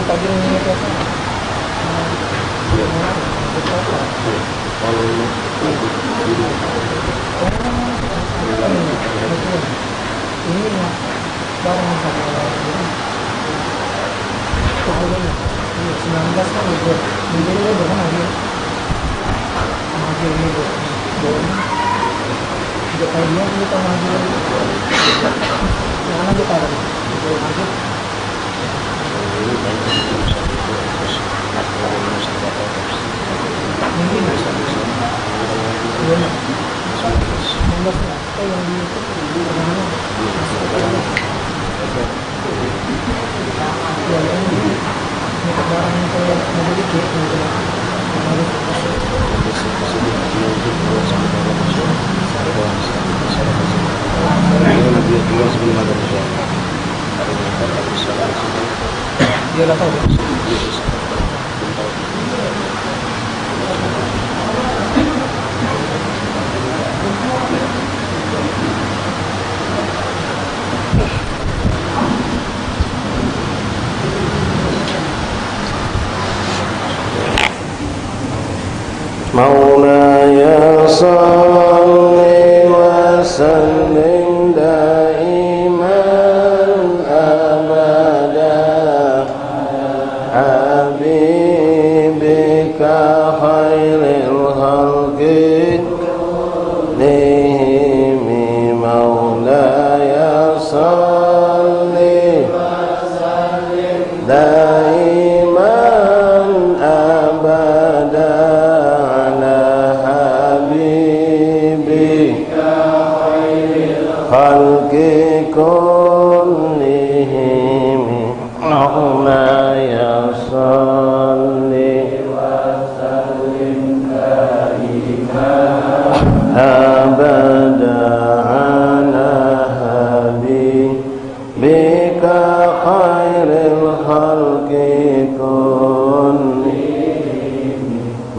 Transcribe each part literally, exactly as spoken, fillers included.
Pagi ini puasa. Iya. Puasa. Iya. Kalau ini, oh, ini ya, bareng sama orang. Iya, sembilan belas kan libur. Libur, libur kan lagi. Lagi libur. Libur. Sejak pagi aku lupa lagi. Mana kita ada? Libur lagi. مولاي صل وسلم دائما أبدا حبيبك خير الخلق كلهم. مولاي صل دائما أبدا على حبيبك خير الخلق كلهم. مولاي صل وسلم دائما أبدا على حبيبك خير الخلق كلهم.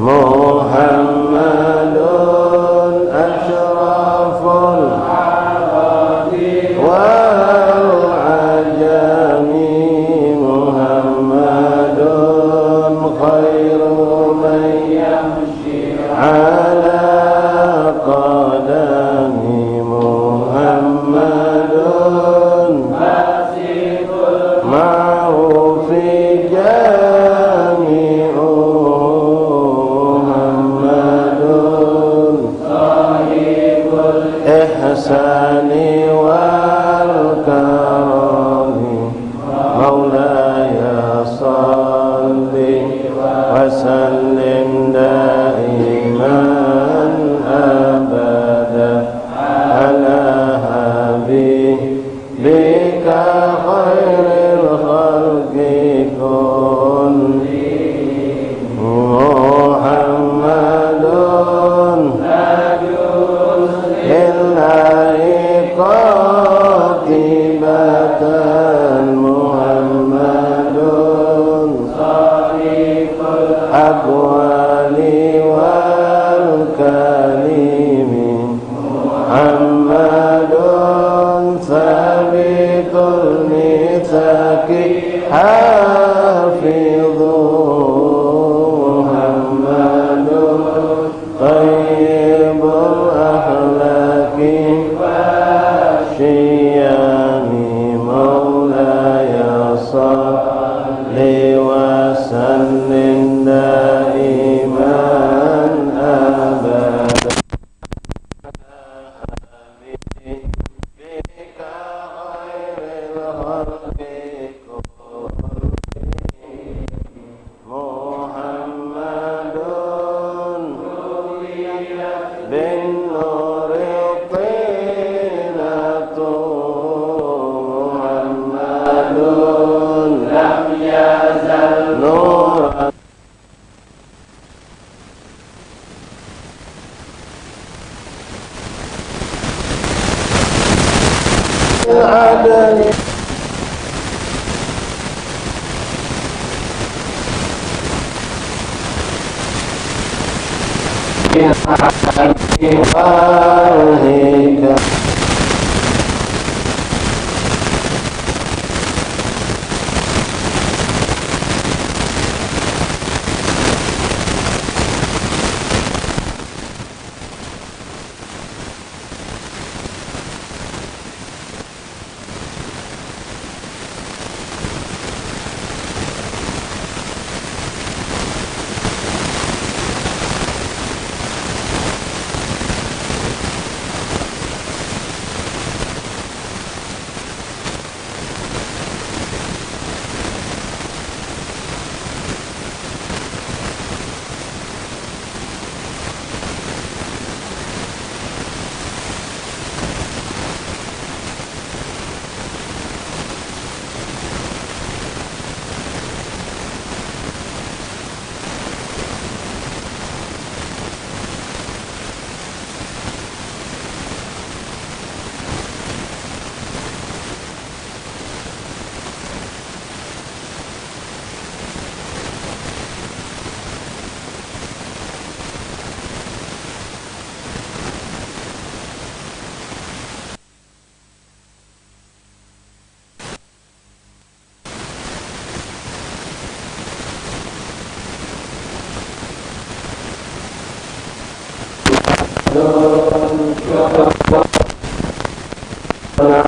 محمد أشرف العرب والعجم. محمد خير من يمشي على قدم. محمد معروف جامعه. محمد صاحب الإحسان والكرم. مولاي صل وسلم دائما أبدا على حبيبك خير الخلق كلهم. محمد لله قاطبة. محمد صادق الأقوال والكلم. محمد ثابت الميثاق حافظ. محمد طيب الأخلاق والشيم. مولاي صل وسلم دائما أبدا. محمد بالنور طينة. محمد لم يزل نورا.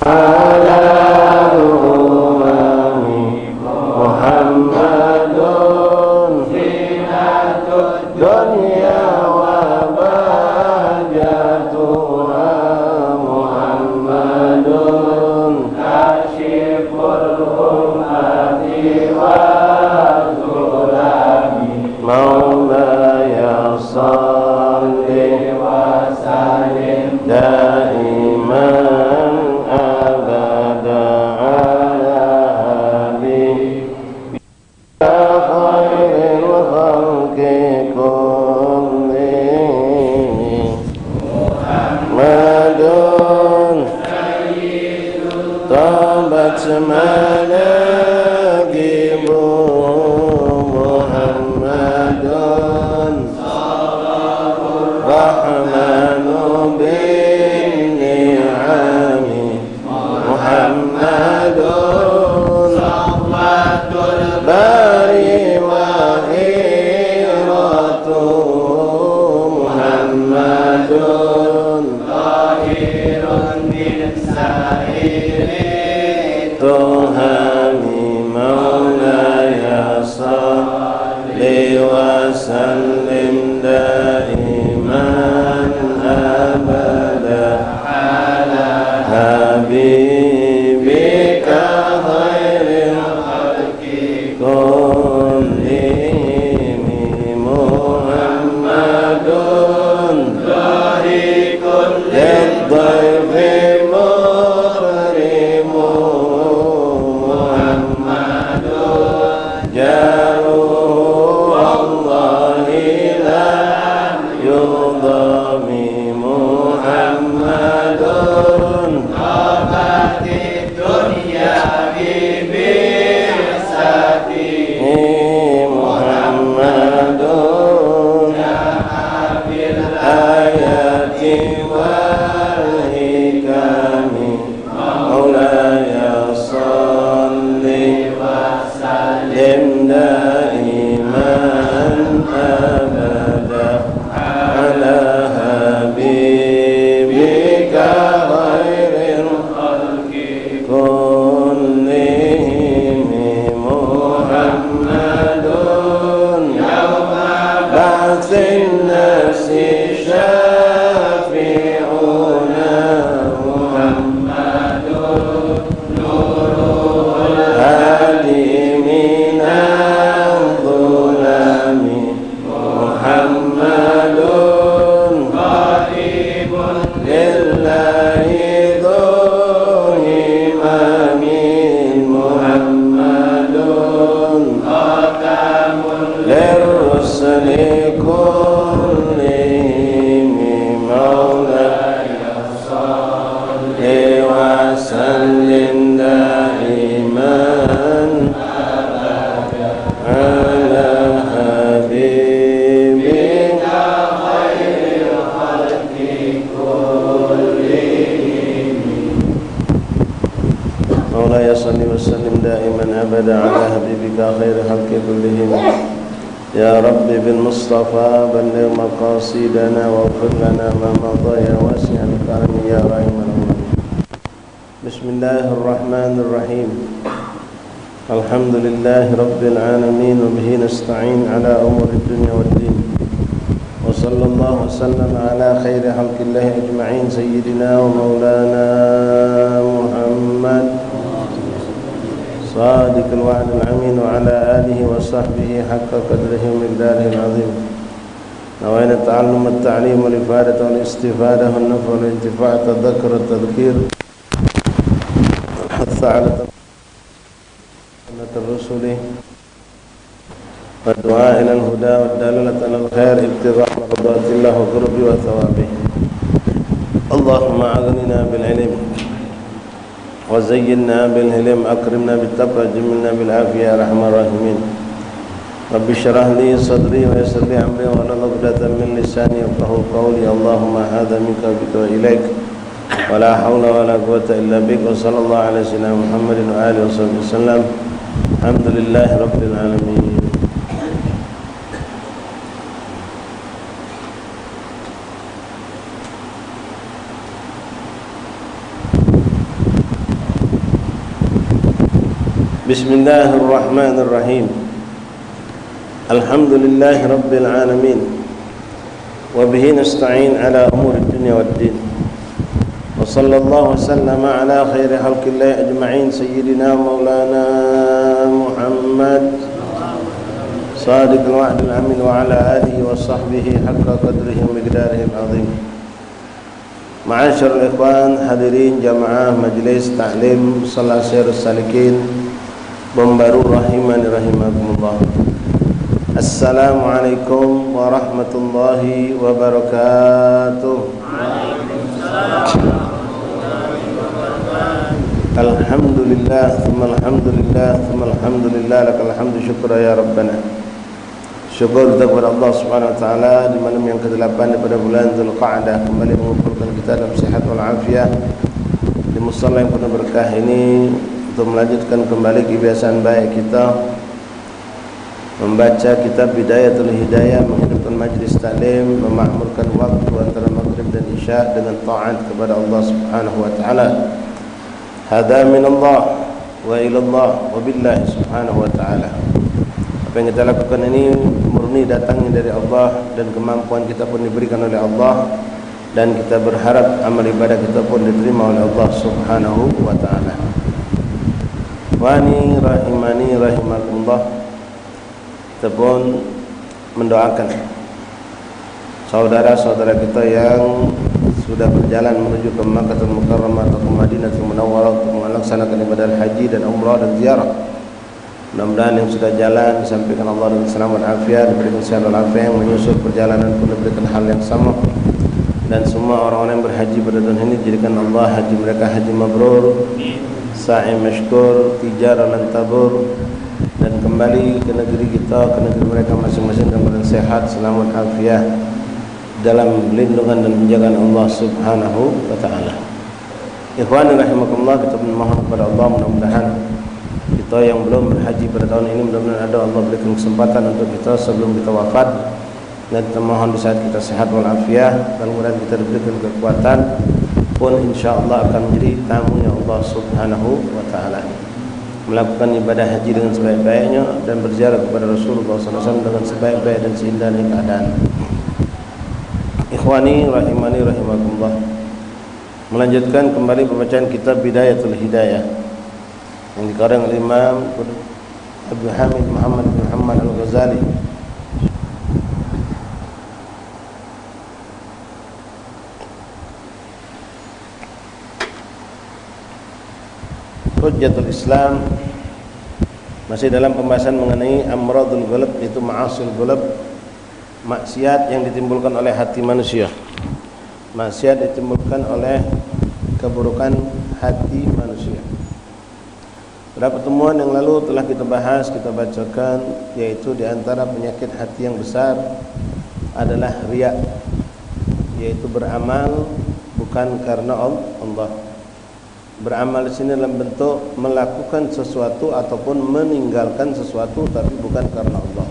على الأمم محمد زينة الدنيا وبهجتها محمد كاشف الأمة والظلم. مولاي صل وسلم دائما أبدا على حبيبك خير الخلق كلهم محمد طابت مناقبه محمد الرحمن بالنعم محمد صفوة البري وخيرته محمد طاهر من سائر التهم. مولاي صل وسلم دائما أبدا على حبيبك خير الخلق كلهم محمد ضاحك للضيف مكرم محمد جاره والله لا يضام محمد طابت الدنيا ببعثته محمد جاء بالآيات والحكم. مولاي صل وسلم دائما أبدا على حبيبك خير الخلق كلهم محمد يوم بعث الناس شافعنا محمد نوره الهادي من الظلم محمد قريب لله ذو همم محمد خاتم للرسل كلهم. مولاي صل وسلم دائما أبدا على حبيبك خير الخلق كلهم. مولاي صل وسلم دائما أبدا على حبيبك خير الخلق كلهم. يا رب بالمصطفى بلغ مقاصدنا واغفر لنا ما مضى يا واسع الكرم يا رحيم العالمين. بسم الله الرحمن الرحيم. الحمد لله رب العالمين وبه نستعين على أمور الدنيا والدين. وصلى الله وسلم على خير خلق الله أجمعين سيدنا ومولانا محمد صادق الوعد الأمين وعلى آله وصحبه حق قدره ومقداره العظيم. نوينا التعلم والتعليم والإفادة والاستفادة والنفع والانتفاع التذكر التذكير الحث على سنة الرسل والدعاء إلى الهدى والدلالة على الخير ابتغاء مرضات الله وقربه وثوابه. اللهم أغننا بالعلم وزينا بالحلم، أكرمنا بالتقوى، جملنا بالعافية يا أرحم الراحمين. رب اشرح لي صدري ويسر لي أمري واحلل عقدة من لساني يفقهوا قولي. اللهم هذا منك وبك وإليك، ولا حول ولا قوة إلا بك. وصلى الله على سيدنا محمد وآله وصحبه وسلم. الحمد لله رب العالمين. Bismillahirrahmanirrahim. Alhamdulillahirabbil alamin. Wa bihi nasta'in ala umuri dunya waddin. Wa sallallahu wa sallama ala khairi khalqillah ajma'in, sayyidina maulana Muhammad sadiqil wa'dil amin wa ala alihi wa sahbihi haqqa qadrihi wa miqdarihil azim. Ma'asyiral ikhwan, hadirin jamaah Majelis Taklim Musalla Sirus Salikin, Bombaru, rahimani rahimakumullah. Assalamualaikum warahmatullahi wabarakatuh. Alhamdulillah, tsumma alhamdulillah, tsumma alhamdulillah, lakal hamdu syukra ya Rabbana. Syukur kita kepada Allah Subhanahu wa taala, di malam yang kedelapan daripada bulan Dzulqa'dah kembali mengumpulkan kita dalam sehat wal afiat di musala yang penuh berkah ini untuk melanjutkan kembali kebiasaan baik kita membaca kitab Bidayatul Hidayah, menghidupkan majlis taklim, memakmurkan waktu antara maghrib dan isya dengan taat kepada Allah Subhanahu wa taala. Hadza minallah wa ilallah wa billahi subhanahu wa ta'ala. Apa yang kita lakukan ini murni datangnya dari Allah dan kemampuan kita pun diberikan oleh Allah, dan kita berharap amal ibadah kita pun diterima oleh Allah Subhanahu wa ta'ala. Ikhwani rahimani rahimakumullah. Kita pun mendoakan saudara-saudara kita yang sudah berjalan menuju ke Makkah Mukarramah atau ke Madinah Munawwarah untuk melaksanakan ibadah haji dan umrah dan ziarah. Mudah-mudahan yang sudah jalan disampaikan Allah dengan selamat afiat, diberikan sehat walafiat, yang menyusul perjalanan pun diberikan hal yang sama. Dan semua orang-orang yang berhaji pada tahun ini, jadikan Allah haji mereka haji mabrur, sa'i masykur, tijarah lan tabur, dan kembali ke negeri kita, ke negeri mereka masing-masing dalam keadaan sehat, selamat, afiat, dalam lindungan dan penjagaan Allah Subhanahu wa taala. Ikhwani rahimakumullah, kita memohon kepada Allah, mudah-mudahan kita yang belum berhaji pada tahun ini, mudah-mudahan ada Allah berikan kesempatan untuk kita sebelum kita wafat, dan kita mohon di saat kita sehat walafiat, mudah-mudahan kita diberikan kekuatan pun, insya Allah akan menjadi tamunya Allah Subhanahu wa taala. Melakukan ibadah haji dengan sebaik-baiknya dan berziarah kepada Rasulullah sallallahu alaihi wasallam dengan sebaik-baik dan seindahnya keadaan. Ikhwani rahimani rahimakumullah. Melanjutkan kembali pembacaan kitab Bidayatul Hidayah yang dikarang oleh Imam Abu Hamid Muhammad bin Muhammad Al-Ghazali. Hujjatul Islam, masih dalam pembahasan mengenai amradul qulub, itu ma'asil qulub, maksiat yang ditimbulkan oleh hati manusia. Maksiat ditimbulkan oleh keburukan hati manusia. Pada pertemuan yang lalu telah kita bahas, kita bacakan, yaitu di antara penyakit hati yang besar adalah riya, yaitu beramal bukan karena Al-, Allah. Beramal di sini dalam bentuk melakukan sesuatu ataupun meninggalkan sesuatu, tapi bukan karena Allah.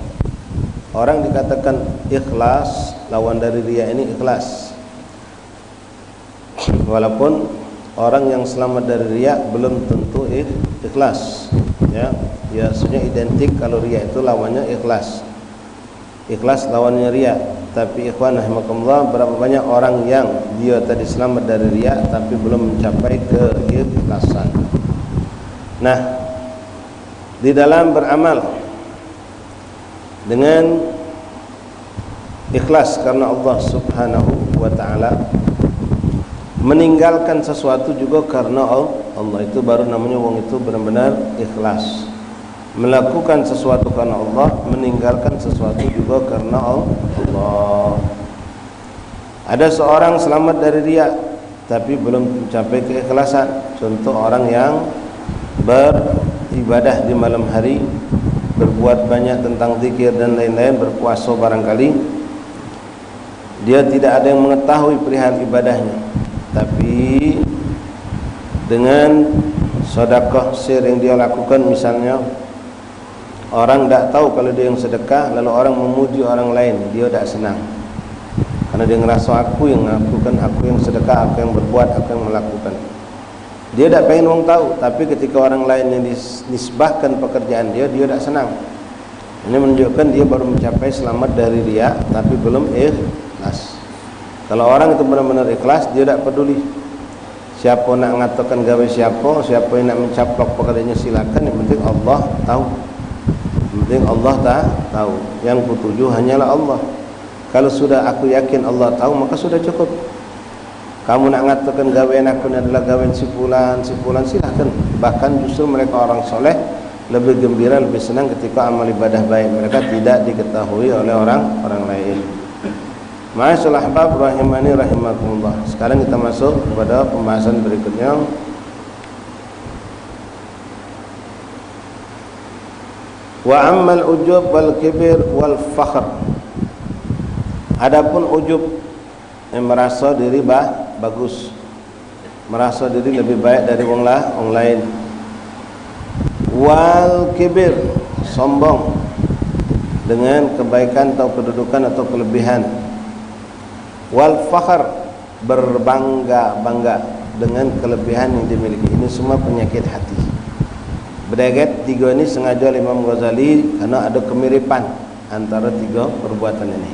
Orang dikatakan ikhlas, lawan dari riya ini ikhlas. Walaupun orang yang selamat dari riya belum tentu ikh-, ikhlas. Ya, ya, maksudnya identik, kalau riya itu lawannya ikhlas. Ikhlas lawannya riya. Tapi ikhwan rahimakumullah, berapa banyak orang yang dia tadi selamat dari riya tapi belum mencapai keikhlasan. Nah, di dalam beramal dengan ikhlas karena Allah Subhanahu wa taala, meninggalkan sesuatu juga karena Al-, Allah, itu baru namanya wong itu benar-benar ikhlas. Melakukan sesuatu karena Allah, meninggalkan sesuatu juga karena Allah. Ada seorang selamat dari riya, tapi belum mencapai keikhlasan. Contoh orang yang beribadah di malam hari, berbuat banyak tentang zikir dan lain-lain, berpuasa barangkali, dia tidak ada yang mengetahui perihal ibadahnya. Tapi dengan sedekah sir yang dia lakukan, misalnya, orang dak tahu kalau dia yang sedekah, lalu orang memuji orang lain, dia dak senang. Karena dia ngerasa, "Aku yang melakukan, aku yang sedekah, aku yang berbuat, aku yang melakukan." Dia dak pengen wong tahu, tapi ketika orang lain yang dis-, nisbahkan pekerjaan dia, dia dak senang. Ini menunjukkan dia baru mencapai selamat dari riya, tapi belum ikhlas. Kalau orang itu benar-benar ikhlas, dia dak peduli siapa nak ngatakan gawe siapa, siapa yang nak mencaplok pekerjaannya, silakan, yang penting Allah tahu. Yang penting Allah ta-, tahu. Yang kutuju hanyalah Allah. Kalau sudah aku yakin Allah tahu, maka sudah cukup. Kamu nak ngatakan gawean aku ni adalah gawean si fulan, si fulan, silahkan. Bahkan justru mereka orang soleh lebih gembira, lebih senang ketika amal ibadah baik mereka tidak diketahui oleh orang, orang lain. Ma'asyiral ahbab rahimani rahimakumullah. Sekarang kita masuk kepada pembahasan berikutnya. Wa ammal ujub wal kibir wal fakhr. Adapun ujub, yang merasa diri bah, bagus, merasa diri lebih baik dari wong lah, wong lain. Wal kibir, sombong dengan kebaikan atau kedudukan atau kelebihan. Wal fakhr, berbangga-bangga dengan kelebihan yang dimiliki. Ini semua penyakit hati. Bedeget tiga ini sengaja oleh Imam Ghazali karena ada kemiripan antara tiga perbuatan ini.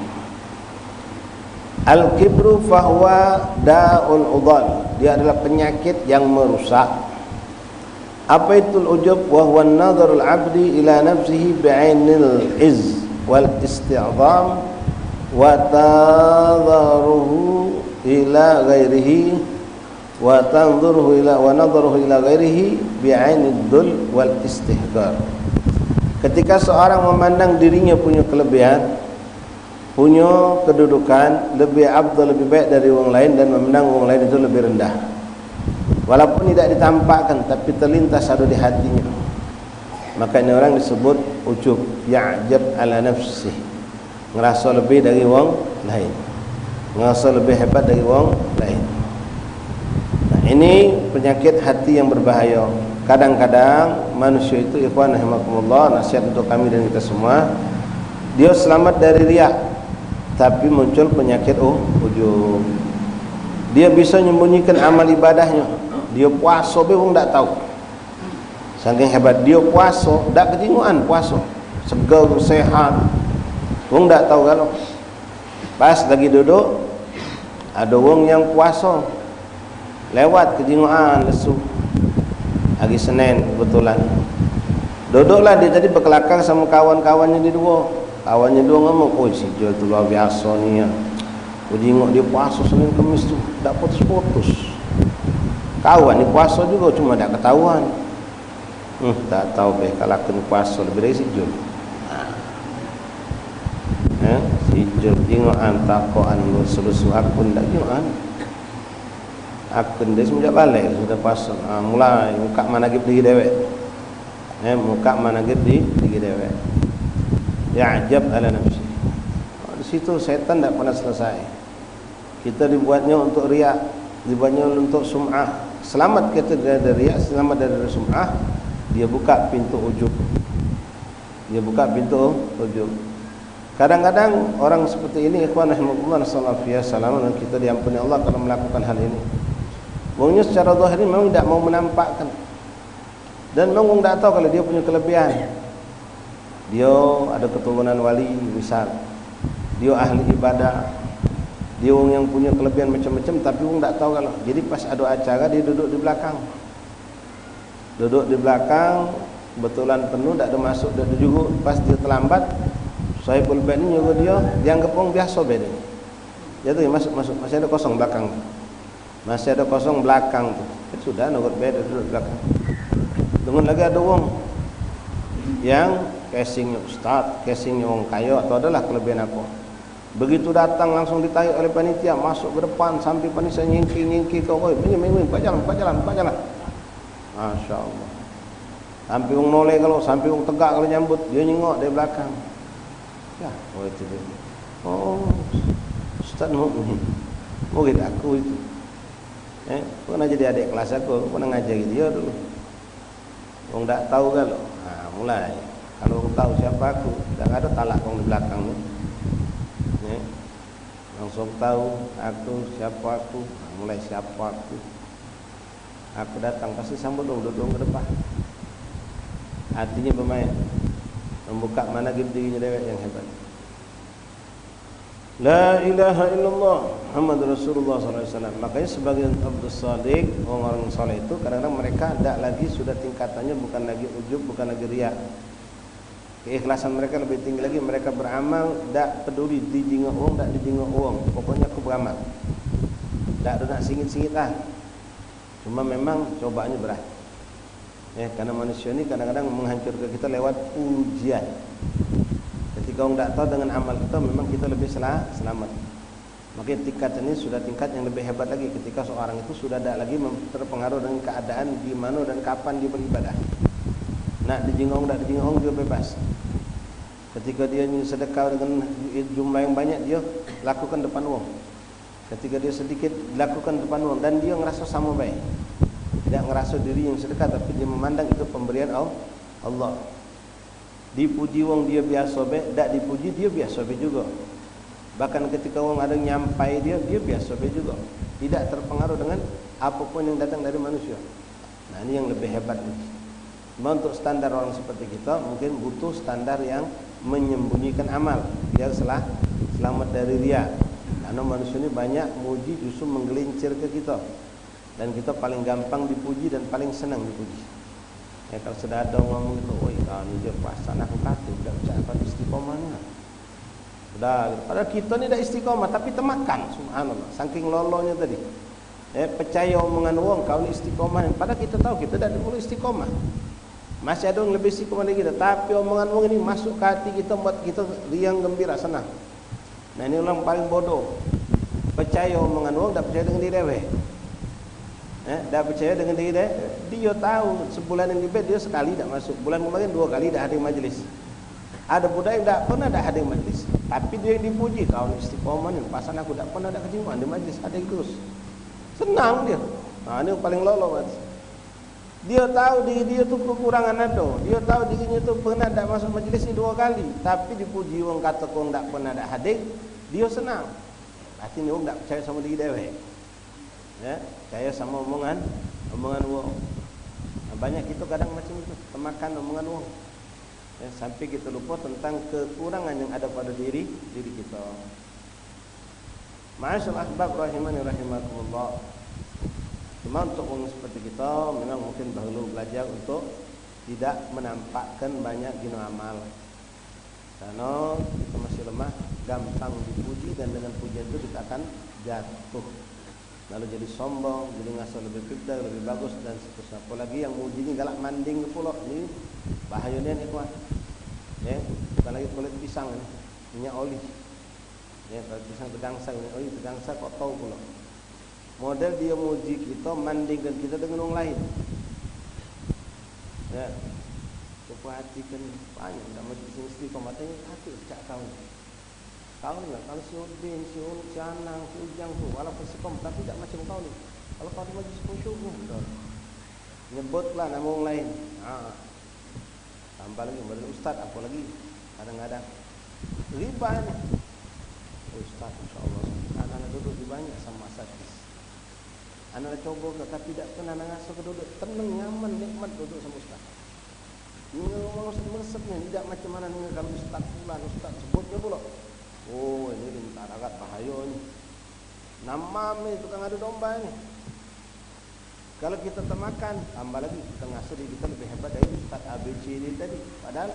Al-kibru fahuwa da'ul udhal. Dia adalah penyakit yang merusak. Apa itu ujub? Wa huwa nadharul abdi ila nafsihi bi'ainil izz wal isti'zam wa tadharuhu ila ghairihi wa tanzuruhu ila, wa nadharuhu ila ghairihi bi'ainid dhul wal istihqar. Ketika seorang memandang dirinya punya kelebihan, punya kedudukan lebih afdal, lebih baik dari wong lain dan memandang wong lain itu lebih rendah. Walaupun tidak ditampakkan, tapi terlintas ada di hatinya. Maka ini orang disebut ujub, ya'jab ala nafsih. Ngerasa lebih dari wong lain. Ngerasa lebih hebat dari wong lain. Nah, ini penyakit hati yang berbahaya. Kadang-kadang manusia itu, ikhwan rahimakumullah, nasihat untuk kami dan kita semua, dia selamat dari riak, tapi muncul penyakit u-, ujub. Dia bisa nyembunyikan amal ibadahnya. Dia puasa be wong dak tahu. Saking hebat dia puasa, dak kejingoan puasa. Segar, sehat. Wong dak tahu galo. Pas lagi duduk, ada wong yang puasa. Lewat kejingoan lesu. Hari Senin kebetulan. Duduklah dia tadi bekelakar sama kawan-kawannya dia dua. Kawannya dua ngomong, "Oi, si Jul tu luar biasa ni ya. Ku jingok dia puasa Senin Kemis tu, dak putus-putus." Kawan ni puasa juga, cuma dak ketahuan. Hmm, dak tahu be kalau aku ni puasa lebih dari si Jul. Nah. Ya, si Jul jingokan takokan lesu-lesu, aku ndak jingokan. Aku ni semenjak balek sudah puasa. Ha, mulai muka managib diri dewek. Eh, muka managib di diri dewek. Ya'jab ala nafsi. Di situ setan dak pernah selesai. Kita dibuatnya untuk riak, dibuatnya untuk sum'ah. Selamat kita dari riak, selamat dari sum'ah. Dia buka pintu ujub. Dia buka pintu ujub. Kadang-kadang orang seperti ini, ikhwan rahimakumullah, nasallahu alaihi wasallam, dan kita diampuni Allah kalau melakukan hal ini. Wongnya secara zahir ini memang tidak mau menampakkan. Dan memang wong dak tahu kalau dia punya kelebihan. Dia ada keturunan wali, misal. Dia ahli ibadah. Dia wong yang punya kelebihan macam-macam, tapi wong dak tahu kalau. Jadi pas ada acara, dia duduk di belakang. Duduk di belakang, kebetulan penuh, dak ada masuk, dak ada juguk. Pas dia terlambat, Sohibul Bait ni nyuruh dia, dianggap wong biasa be dia. Dia tu, "Ya, masuk, masuk, masih ada kosong belakang." Masih ada kosong belakang tu. Sudah, nurut be, duduk belakang. Dengan lagi ada wong yang casingnya ustaz, casingnya wong kaya, atau adalah kelebihan apa. Begitu datang, langsung ditarik oleh panitia, masuk ke depan, sampai panitia nyingkir-nyingkir ke orang, "Minggir, minggir, minggir, empat jalan, empat jalan, empat jalan." Masya Allah. Sampai wong noleh kalau, sampai wong tegak kalau nyambut, dia nyengok dari belakang. Ya, oh itu dia. Oh, Ustaz Mukmin. Murid aku itu. Eh, pernah jadi adik kelas aku, aku pernah ngajari dia dulu. Wong dak tahu galo. Ha, mulai. Kalau wong tahu siapa aku, dak ada talak wong di belakang tu. Eh, langsung tahu aku siapa aku. Ha, mulai siapa aku. Aku datang, pasti sambut dong, duduk ke depan. Artinya bermain. Membuka mana gitu dirinya dewek yang hebat. La ilaha illallah Muhammad Rasulullah sallallahu alaihi wasallam. Makanya sebagian Abdul Sadiq, orang-orang soleh itu kadang-kadang mereka ndak lagi, sudah tingkatannya bukan lagi ujub, bukan lagi riak. Keikhlasan mereka lebih tinggi lagi, mereka beramal ndak peduli dijingok wong, ndak dijingok wong. Pokoknya aku beramal. Ndak ada nak singit-singit lah. Cuma memang cobaannya berat. Ya, karena manusia ni kadang-kadang menghancurkan kita lewat pujian. Ketika orang tak tahu dengan amal kita, memang kita lebih sela-, selamat. Makanya tingkat ini sudah tingkat yang lebih hebat lagi ketika seorang itu sudah tidak lagi mem-, terpengaruh dengan keadaan di mana dan kapan dia beribadah. Nak dijingok, nak dijingok, dia bebas. Ketika dia sedekah dengan jumlah yang banyak, dia lakukan depan wong. Ketika dia sedikit, lakukan depan wong dan dia ngerasa sama baik. Tidak ngerasa diri yang sedekah, tapi dia memandang itu pemberian Al-, Allah. Dipuji wong dia biasa be, dak dipuji dia biasa be juga. Bahkan ketika wong ada nyampai dia, dia biasa be juga. Tidak terpengaruh dengan apapun yang datang dari manusia. Nah, ini yang lebih hebat ni. Cuma untuk standar orang seperti kita, mungkin butuh standar yang menyembunyikan amal, biar selah-, selamat dari riya. Karena manusia ni banyak muji justru menggelincir ke kita. Dan kita paling gampang dipuji dan paling senang dipuji. Ya, kalau sudah ada orang ngomong gitu, "Oi, kau ni je perasaan aku kata, dak percaya kau istiqomah ni." Sudah, padahal kita ni dak istiqomah, tapi temakan, subhanallah, saking lolonya tadi. Eh, percaya omongan wong, kau ni istiqomah ni. Padahal kita tahu kita dak perlu istiqomah. Masih ada yang lebih istiqomah dari kita, tapi omongan wong ini masuk ke hati kita, buat kita riang gembira, senang. Nah, ini orang paling bodoh. Percaya omongan wong, dak percaya dengan diri dewek. Eh, dak percaya dengan diri dewek. Dia tahu sebulan yang lebih dia sekali dak masuk. Bulan kemarin dua kali dak hadir majlis. Ada budak yang dak pernah dak hadir majlis. Tapi dia yang dipuji, kau ni istiqomah ni. Pasal aku dak pernah dak kejingan di majlis, hadir terus. Senang dia. Nah, ini paling lolo, Mas. Dia tahu diri dia tu kekurangan ado. Dia tahu dirinya tu pernah dak masuk majlis ni dua kali, tapi dipuji wong, kata wong dak pernah dak hadir, dia senang. Berarti ni wong dak percaya sama diri dewek. Ya, percaya sama omongan, omongan wong. Nah, banyak kita kadang macam itu, temakan omongan wong. Ya, sampai kita lupa tentang kekurangan yang ada pada diri, diri kita. Ma'asyiral ahbab rahimani rahimakumullah. Cuma untuk orang seperti kita, memang mungkin perlu belajar untuk tidak menampakkan banyak gino amal. Karena kita masih lemah, gampang dipuji dan dengan pujian itu kita akan jatuh. Lalu jadi sombong, jadi ngerasa lebih pintar, lebih bagus dan seterusnya. Apalagi yang muji ni galak manding ke pulo, ni bahaya nian, ikhwan. Ya, bukan lagi kulit pisang ni, minyak oli. Ya, kalau pisang tegangsa, oh iya, tegangsa kok tahu pula. Model dia muji kita, bandingkan kita dengan orang lain. Ya. Kau perhatikan, banyak dak majlis istiqomah, tapi hati cak kau. Kau ni lah, kalau si Udin, si Ul, si Anang, si Ujang tu, walaupun istiqomah, tapi dak macam kau ni. Kalau kau di majlis khusyuk, dah. Nyebutlah nama orang lain. Ha. Tambah lagi model ustaz, apa lagi? Kadang-kadang riba ni. Ustaz, insya Allah, anak-anak duduk di banyak sama asatid. Anak-anak coba ke, tapi dak pernah nak ngasuh ke duduk tenang, nyaman, nikmat duduk sama ustaz. Ni orang ustaz meresep ni, dak macam mana ni kalau ustaz pulan, ustaz sebutnya pula. Oh, ini bentar agak bahaya ni. Nama ni tukang adu domba ni. Kalau kita temakan, tambah lagi kita ngasuh diri kita lebih hebat dari ustaz A B C D tadi. Padahal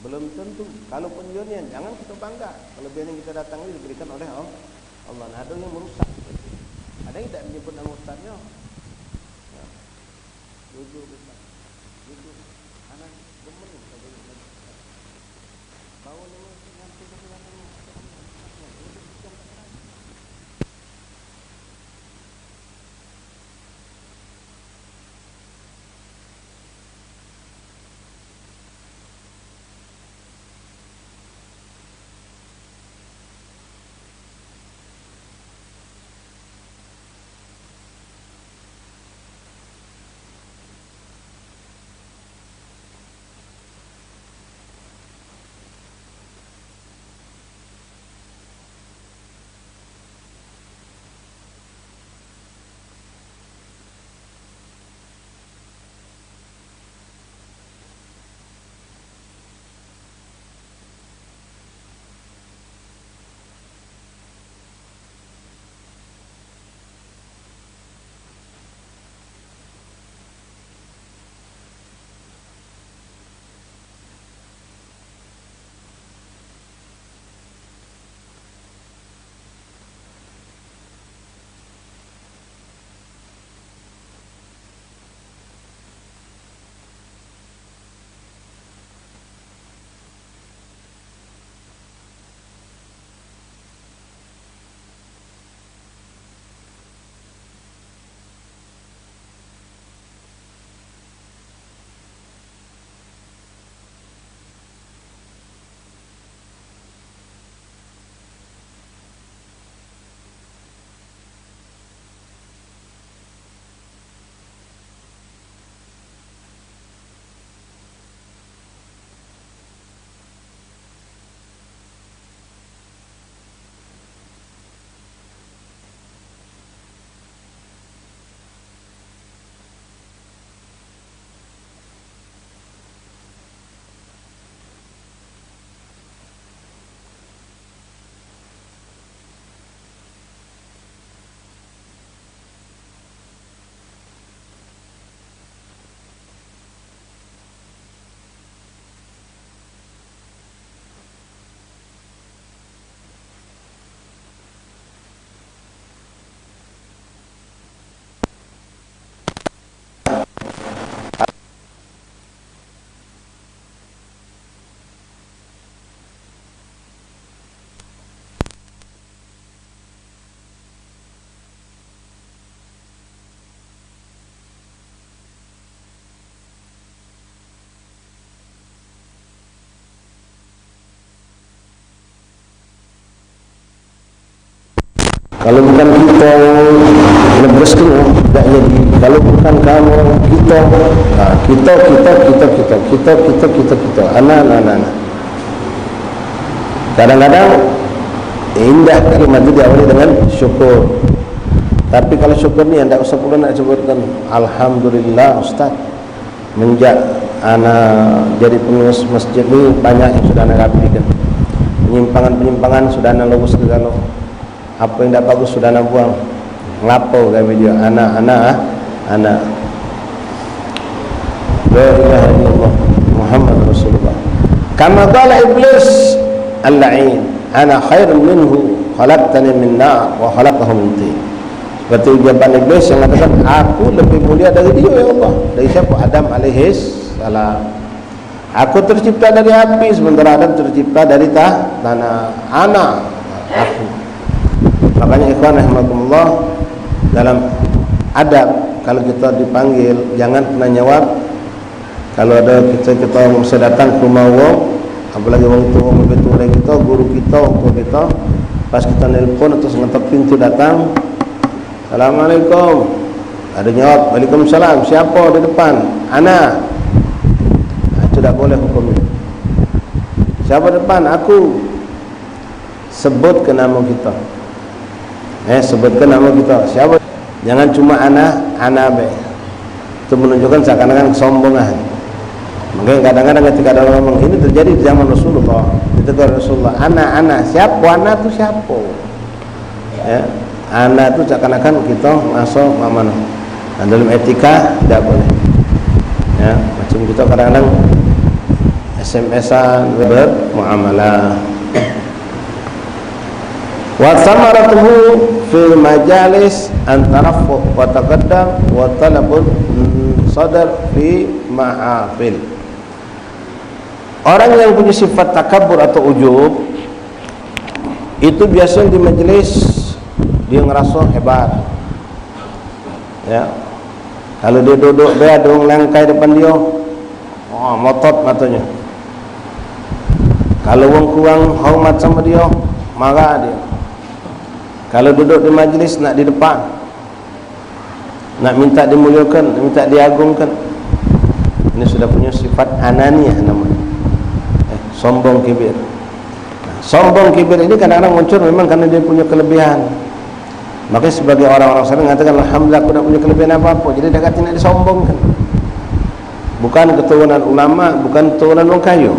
belum tentu. Kalau penjonian, jangan kita bangga. Kelebihan yang kita datang ini diberikan oleh Allah. Nah, ada yang merusak. Ada yang tidak menyebut nama ustaznya. Ya. Jujur ustaz. Jujur. Anak demen kita jadi ustaz. Bawa nama nanti kita datang ustaz. Kalau bukan kita yang nebus tu, tidak jadi. Kalau bukan kamu, kita. Ha, kita, kita, kita, kita, kita, kita, kita, kita. Anak, anak, anak, anak. Kadang-kadang indah kalimat tu diawali dengan syukur. Tapi kalau syukur ni, ndak usah pula nak sebutkan, "Alhamdulillah, Ustaz. Menjak ana jadi pengurus masjid ni, banyak yang sudah ana rapikan. Penyimpangan-penyimpangan sudah ana lurus segalo. Apa yang dak bagus sudah ana buang." Ngapo gawe dia? Anak, anak, ah, anak. La ilaha illallah Muhammad Rasulullah. Kama qala Iblis al-la'in, "Ana khairun minhu, khalaqtani min nar wa khalaqtahu min tin." Seperti ucapan Iblis yang mengatakan, "Aku lebih mulia dari dia, ya Allah." Dari siapa? Adam alaihis salam. "Aku tercipta dari api, sementara Adam tercipta dari tah, tanah." Anak aku. Makanya, ikhwan rahimakumullah, dalam adab, kalau kita dipanggil, jangan pernah nyawab. Kalau ada kita, kita mesti datang ke rumah wong, apalagi wong tua, wong lebih tua dari kita, guru kita, wong tua kita, pas kita nelpon atau ngetok pintu datang, "Assalamualaikum." Ada nyawab, "Waalaikumsalam." "Siapa di depan?" "Ana." Nah, itu dak boleh hukumnya. "Siapa depan?" "Aku." Sebut ke nama kita. Eh, sebut ke nama kita. Siapa? Jangan cuma ana, ana be. Itu menunjukkan seakan-akan kesombongan. Mungkin kadang-kadang ketika ada orang ngomong, ini terjadi di zaman Rasulullah. Ditegur Rasulullah, "Ana, ana." Siapa? Ana tu siapa? Ya. Ana tu seakan-akan kita masuk mak mano. Nah, dalam etika tidak boleh. Ya, macam kita kadang-kadang S M S-an, bermuamalah. Wa samaratuhu fil majalis an taraffu wa taqaddam wa talabun sadar fi mahafil. Orang yang punya sifat takabur atau ujub, itu biasanya di majelis dia ngerasa hebat. Ya. Kalau dia duduk be, ada orang langkai depan dia, wah, motot matonyo. Kalau wong kurang hormat sama dia, marah dia. Kalau duduk di majelis, nak di depan, nak minta dimuliakan, nak minta diagungkan. Ini sudah punya sifat ananiah namanya. Eh, sombong kibir. Nah, sombong kibir ini kadang-kadang muncul memang karena dia punya kelebihan. Makanya sebagai orang-orang saleh mengatakan, "Alhamdulillah, aku dak punya kelebihan apa-apa." Jadi dak katik nak disombongkan. Bukan keturunan ulama, bukan keturunan wong kayo.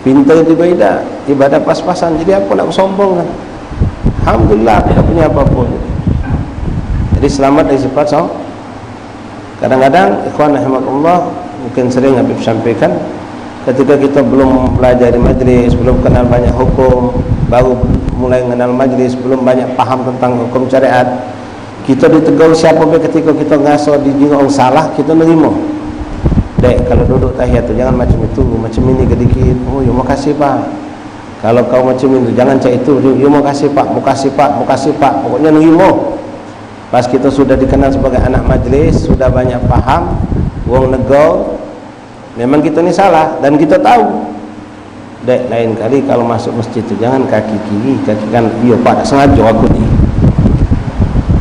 Pintar juga idak, ibadah pas-pasan. Jadi apa nak disombongkan? "Alhamdulillah, aku dak punya apa-apa." Jadi selamat dari sifat som-, kadang-kadang, ikhwan rahimakumullah, mungkin sering Habib sampaikan, ketika kita belum belajar di majlis, belum kenal banyak hukum, baru mulai kenal majlis, belum banyak paham tentang hukum syariat, kita ditegur siapa be ketika kita ngaso dijingok wong salah, kita nerima. "Dek, kalau duduk tahiyat tu jangan macam itu, macam ini ke dikit." "Oh, ya makasih, Pak." Kalau kau macam itu, jangan cak itu. "Ya makasih, Pak, makasih, Pak, makasih, Pak." Pokoknya nerima. Pas kita sudah dikenal sebagai anak majlis, sudah banyak paham, wong negor, memang kita ni salah dan kita tahu. "Dek, lain kali kalau masuk masjid tu jangan kaki kiri, kaki kanan." "Iyo, Pak, dak sengaja aku ni."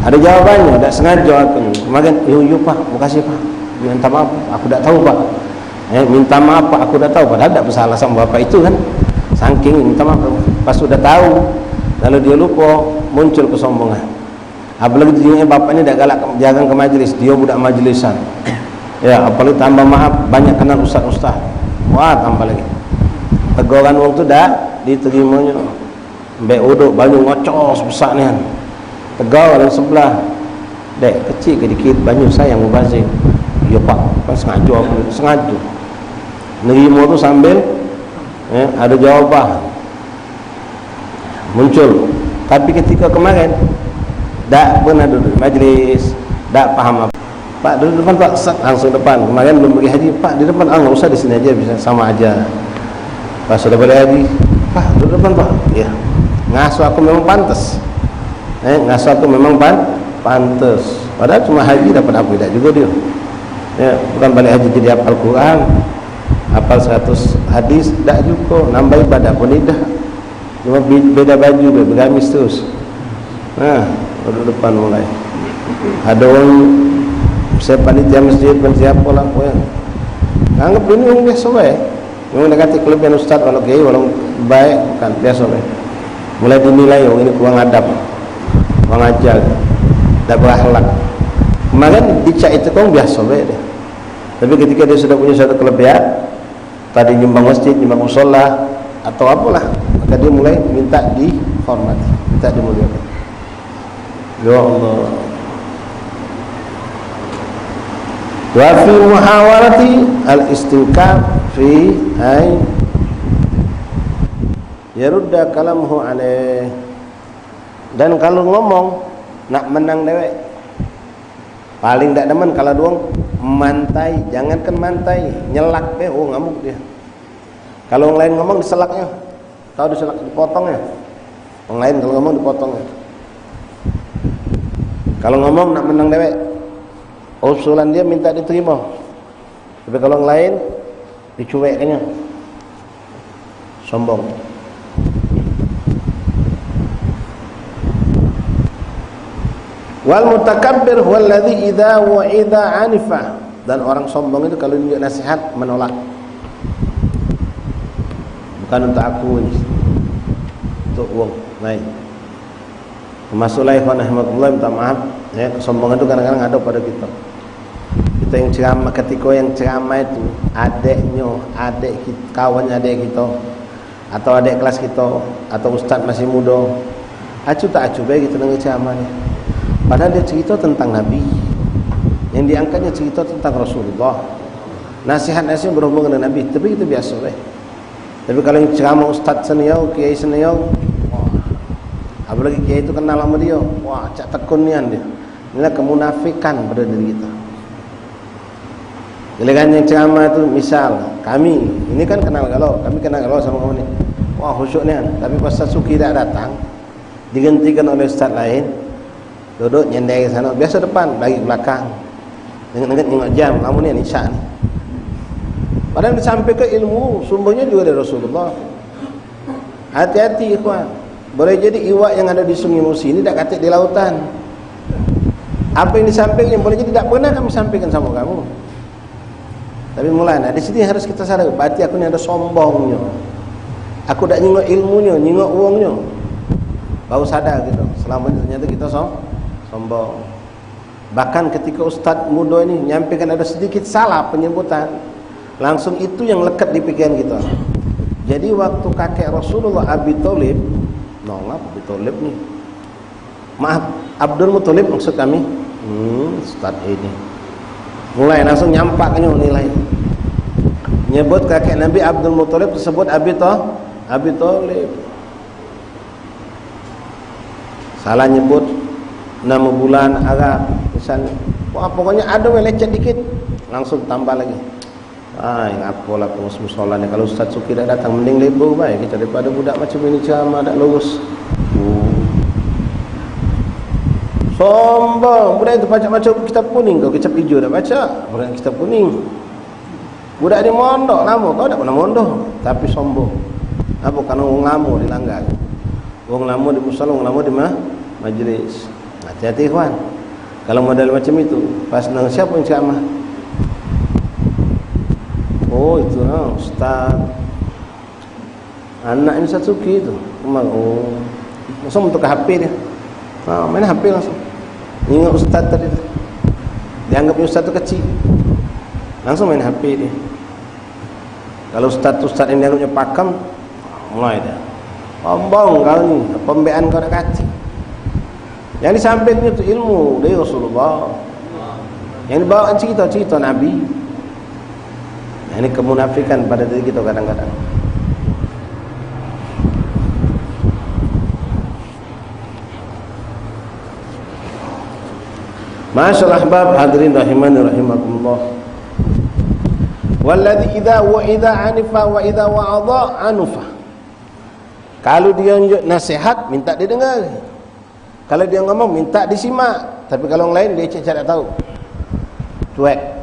Ada jawabannya, "Dak sengaja aku ni." Kemarin, "Iyo, iyo, Pak, makasih, Pak. Minta maaf, aku dak tahu, Pak." Eh, minta maaf, Pak, aku dak tahu. Padahal dak bersalah sama bapak itu kan. Saking minta maaf, pas sudah tahu, lalu dia lupa, muncul kesombongan. Apalagi dijingoknyo bapak ni dak galak jarang ke majlis, dia budak majlisan. Ya, apalagi tambah maaf, banyak kenal ustaz-ustaz. Wah, tambah lagi. Teguran wong tu dak diterimonyo. Ambek uduk banyu ngocos besak nian. Tegur yang sebelah. "Dek, kecik ke dikit, banyu sayang mubazir." "Iyo, Pak, kan sengaja aku, sengaja." Nerimo tu sambil, eh, ada jawaban. Muncul. Tapi ketika kemarin, dak pernah duduk majlis, dak paham apa. "Pak, duduk depan, Pak." Set, langsung depan. Kemarin belum pergi haji, "Pak, di depan." "Ah, nggak usah, di sini aja, bisa sama aja." Pas sudah balik haji, "Pak, duduk depan, Pak." Ya. Ngasuh aku memang pantas. Eh, ngasuh aku memang pan pantas. Padahal cuma haji dapat apa dak juga dia. Ya, bukan balik haji jadi hafal Quran, hafal seratus hadis, dak juga. Nambah ibadah pun idak. Cuma be-, beda baju be, begamis terus. Nah, duduk depan mulai. Ada orang, saya panitia masjid, panitia apalah, pokoknya. Anggap ini orang biasa bae. Memang dak katek kelebihan ustaz, walau kiai, walau baik, bukan, biasa bae. Mulai dinilai, orang ini kurang adab, kurang ajar, dak berakhlak. Kemarin dicak itu kan biasa bae dia. Tapi ketika dia sudah punya satu kelebihan, tadi nyumbang masjid, nyumbang musola, atau apalah, maka dia mulai minta dihormati, minta dimuliakan. Ya Allah. Wa fi muhawalati al-istinkaf fi ay yarudda kalamuhu alaih. Dan kalau ngomong, nak menang dewek. Paling dak demen kalau duong mantai, jangankan mantai, nyelak be, oh, ngamuk dia. Kalau orang lain ngomong, diselaknya. Tahu diselak, dipotongnya. Orang lain kalau ngomong, dipotongnya. Kalau ngomong nak menang dewek, usulan dia minta diterima. Tapi kalau orang lain, dicueknya. Sombong. Wal mutakabbir huwallazi idza wa'idza anifa. Dan orang sombong itu kalau nunjuk nasihat, menolak. Bukan untuk aku ini. Untuk wong lain. Termasuklah, ikhwan rahimakumullah, minta maaf, ya, kesombongan itu kadang-kadang ada pada kita. Kita yang ceramah, ketika yang ceramah itu adeknyo, adek kit-, kawan adek kita, atau adek kelas kita, atau ustaz masih muda, acuh tak acuh bae kita dengar ceramah ni. Padahal dia cerita tentang Nabi. Yang diangkatnya cerita tentang Rasulullah. Nasihat-nasihat berhubungan dengan Nabi, tapi kita biasa bae. Tapi kalau yang ceramah ustaz senior, kiai senior, wah, apalagi kiai itu kenal sama dia, wah, cak tekun nian dia. Inilah kemunafikan pada diri kita. Giliran yang ceramah itu, misal, kami, ini kan kenal galo, kami kenal galo sama kamu ni. Wah, khusyuk nian. Tapi pas Ustaz Suki dak datang, digantikan oleh ustaz lain, duduk nyender ke sana, biasa depan, lagi ke belakang. Ingat-ingat nyengok jam, kamu ni Isya ni. Padahal disampaikan ilmu, sumbernya juga dari Rasulullah. Hati-hati, ikhwan. Boleh jadi iwak yang ada di Sungai Musi ini dak katek di lautan. Apa yang disampaikan boleh jadi dak pernah kami sampaikan sama kamu. Tapi mulai, nah, di sini harus kita sadar, berarti aku ni ada sombongnyo. Aku dak nyingok ilmunyo, nyingok wongnyo. Baru sadar gitu. Selama ni ternyata kita som-, sombong. Bahkan ketika ustaz muda ini nyampaikan ada sedikit salah penyebutan, langsung itu yang leket di pikiran kita. Jadi waktu kakek Rasulullah Abi Thalib, no, ngapa Abi Thalib ni? Maaf, Abdul Muthalib maksud kami. Hmm, ustaz ini. Mulai langsung nyampaknyo nilai. Nyebut kakek Nabi Abdul Muthalib tersebut Abi Tha-, Abi Thalib. Salah nyebut nama bulan Arab misalnya. Wah, pokoknya ada yang lecet dikit, langsung tambah lagi. Ai, ngapolah pengurus musola ni, kalau Ustaz Suki dak datang, mending libur bae kita daripada budak macam ini ceramah dak lurus. Hmm. Sombong, budak itu pacak baca kitab kuning, kau kitab hijau dak baca, budak kitab kuning. Budak ni mondok lama, kau dak pernah mondok, tapi sombong. Apa? Karena wong lama dilanggar. Wong lama di musola, wong lama di ma-, majlis. Hati-hati, ikhwan. Kalau model macam itu, pas nang siapa yang ceramah? Oh, itu, ah, ustaz. Anak ni Ustaz Suki tu. Memang, oh. Langsung buka H P dia. Ha, main H P langsung. Ingat ustaz tadi tu. Dianggapnya ustaz tu kecil. Langsung main H P dia. Kalau ustaz-ustaz yang dianggapnya pakam, mulai dia. Sombong kau ni, pembean kau dak kaci. Yang disampaikan itu ilmu dari Rasulullah. Yang dibawa cerita-cerita Nabi. Nah, ini kemunafikan pada diri kita kadang-kadang. Masyaallah, ahbab, hadirin rahimani rahimakumullah. Walladzi idza wa'idza anifa wa idza wa'adha anufa. Kalau dia nunjuk nasihat, minta didengar. Kalau dia ngomong, minta disimak. Tapi kalau orang lain, dia cak-cak tak tahu. Cuek.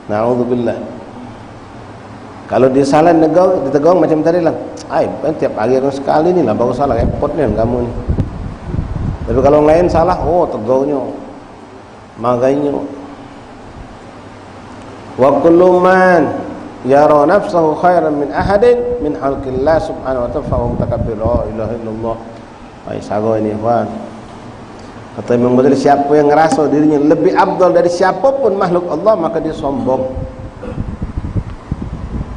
Naudzubillah. Kalau dia salah negor, ditegur macam tadi lah. Ai, bukan tiap hari aku sekali ni lah, baru salah, repot ni kamu ni. Tapi kalau yang lain salah, oh, tegaunyo, magainyo. Wa kullu man yara nafsahu khairan min ahadin min khalqillah subhanahu wa ta'ala fa huwa mutakabbir. La ilaha illallah. Ai, sago ini, ikhwan. Kata Imam Ghazali, siapa yang ngerasa dirinya lebih afdal dari siapapun makhluk Allah, maka dia sombong.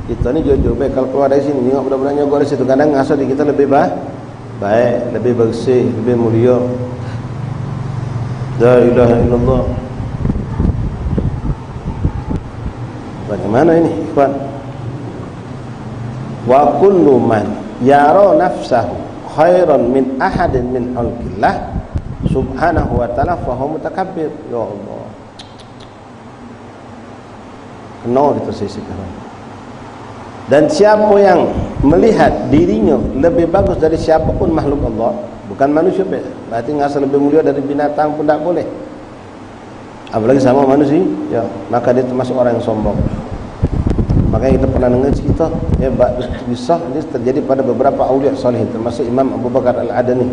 Kita ni jujur baik, kalau keluar dari sini, tengok budak-budak nyogok dari situ, kadang ngerasa diri kita lebih ba-, baik, lebih bersih, lebih mulia. La ilaha illallah. Bagaimana ini, ikhwan? Wa kullu man yara nafsahu khairan min ahadin min khalqillah subhanahu wa ta'ala fa huwa mutakabbir. Ya Allah. Kena kita sisihkan. Dan siapa yang melihat dirinya lebih bagus dari siapapun makhluk Allah, bukan manusia, berarti ngerasa lebih mulia dari binatang pun tak boleh. Apalagi sama manusia, ya, maka dia termasuk orang yang sombong. Makanya kita pernah dengar cerita, ya, bak kisah ini terjadi pada beberapa aulia saleh, termasuk Imam Abu Bakar Al-Adani.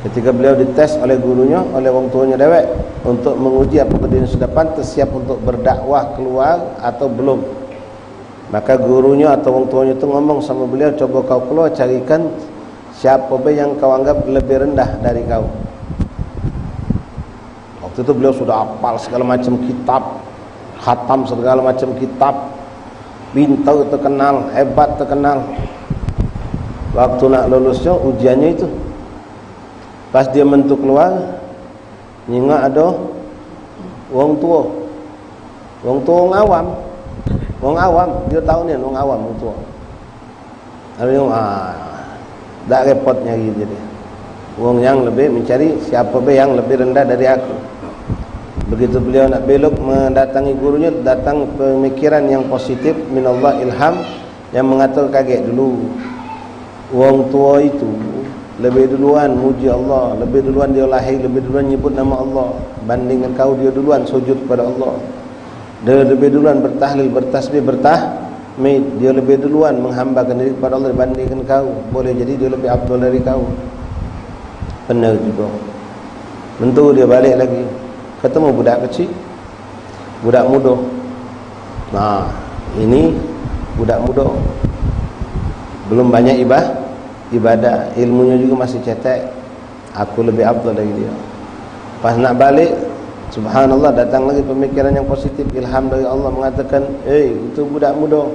Ketika beliau dites oleh gurunya, oleh wong tuanya dewek, untuk menguji apakah dia sudah pantas, siap untuk berdakwah keluar atau belum. Maka gurunya atau wong tuanya tu ngomong sama beliau, "Coba kau keluar, carikan siapa be yang kau anggap lebih rendah dari kau." Waktu itu beliau sudah hafal segala macam kitab, khatam segala macam kitab, pintar terkenal, hebat terkenal. Waktu nak lulusnya ujiannya itu, pas dia mentu keluar, nyingak ada wong tua. Wong tua, wong awam. Wong awam, dia tahu ni wong awam, wong tua. Lalu, ah, dak repot nyari jadi. Wong yang lebih mencari siapa be yang lebih rendah dari aku. Begitu beliau nak belok mendatangi gurunya, datang pemikiran yang positif, minallah, ilham, yang mengatur kagek dulu. Wong tua itu lebih duluan muji Allah, lebih duluan dia lahir, lebih duluan nyebut nama Allah. Bandingkan kau, dia duluan sujud kepada Allah. Dia lebih duluan bertahlil, bertasbih, bertahmid. Dia lebih duluan menghambakan diri kepada Allah dibandingkan kau. Boleh jadi dia lebih afdal dari kau. Benar juga. Mentu dia balik lagi. Ketemu budak kecil. Budak muda. Nah, ini budak muda. Belum banyak ibah-, ibadah. Ilmunya juga masih cetek. Aku lebih afdal dari dia. Pas nak balik, subhanallah, datang lagi pemikiran yang positif, ilham dari Allah mengatakan, "Eh, itu budak muda.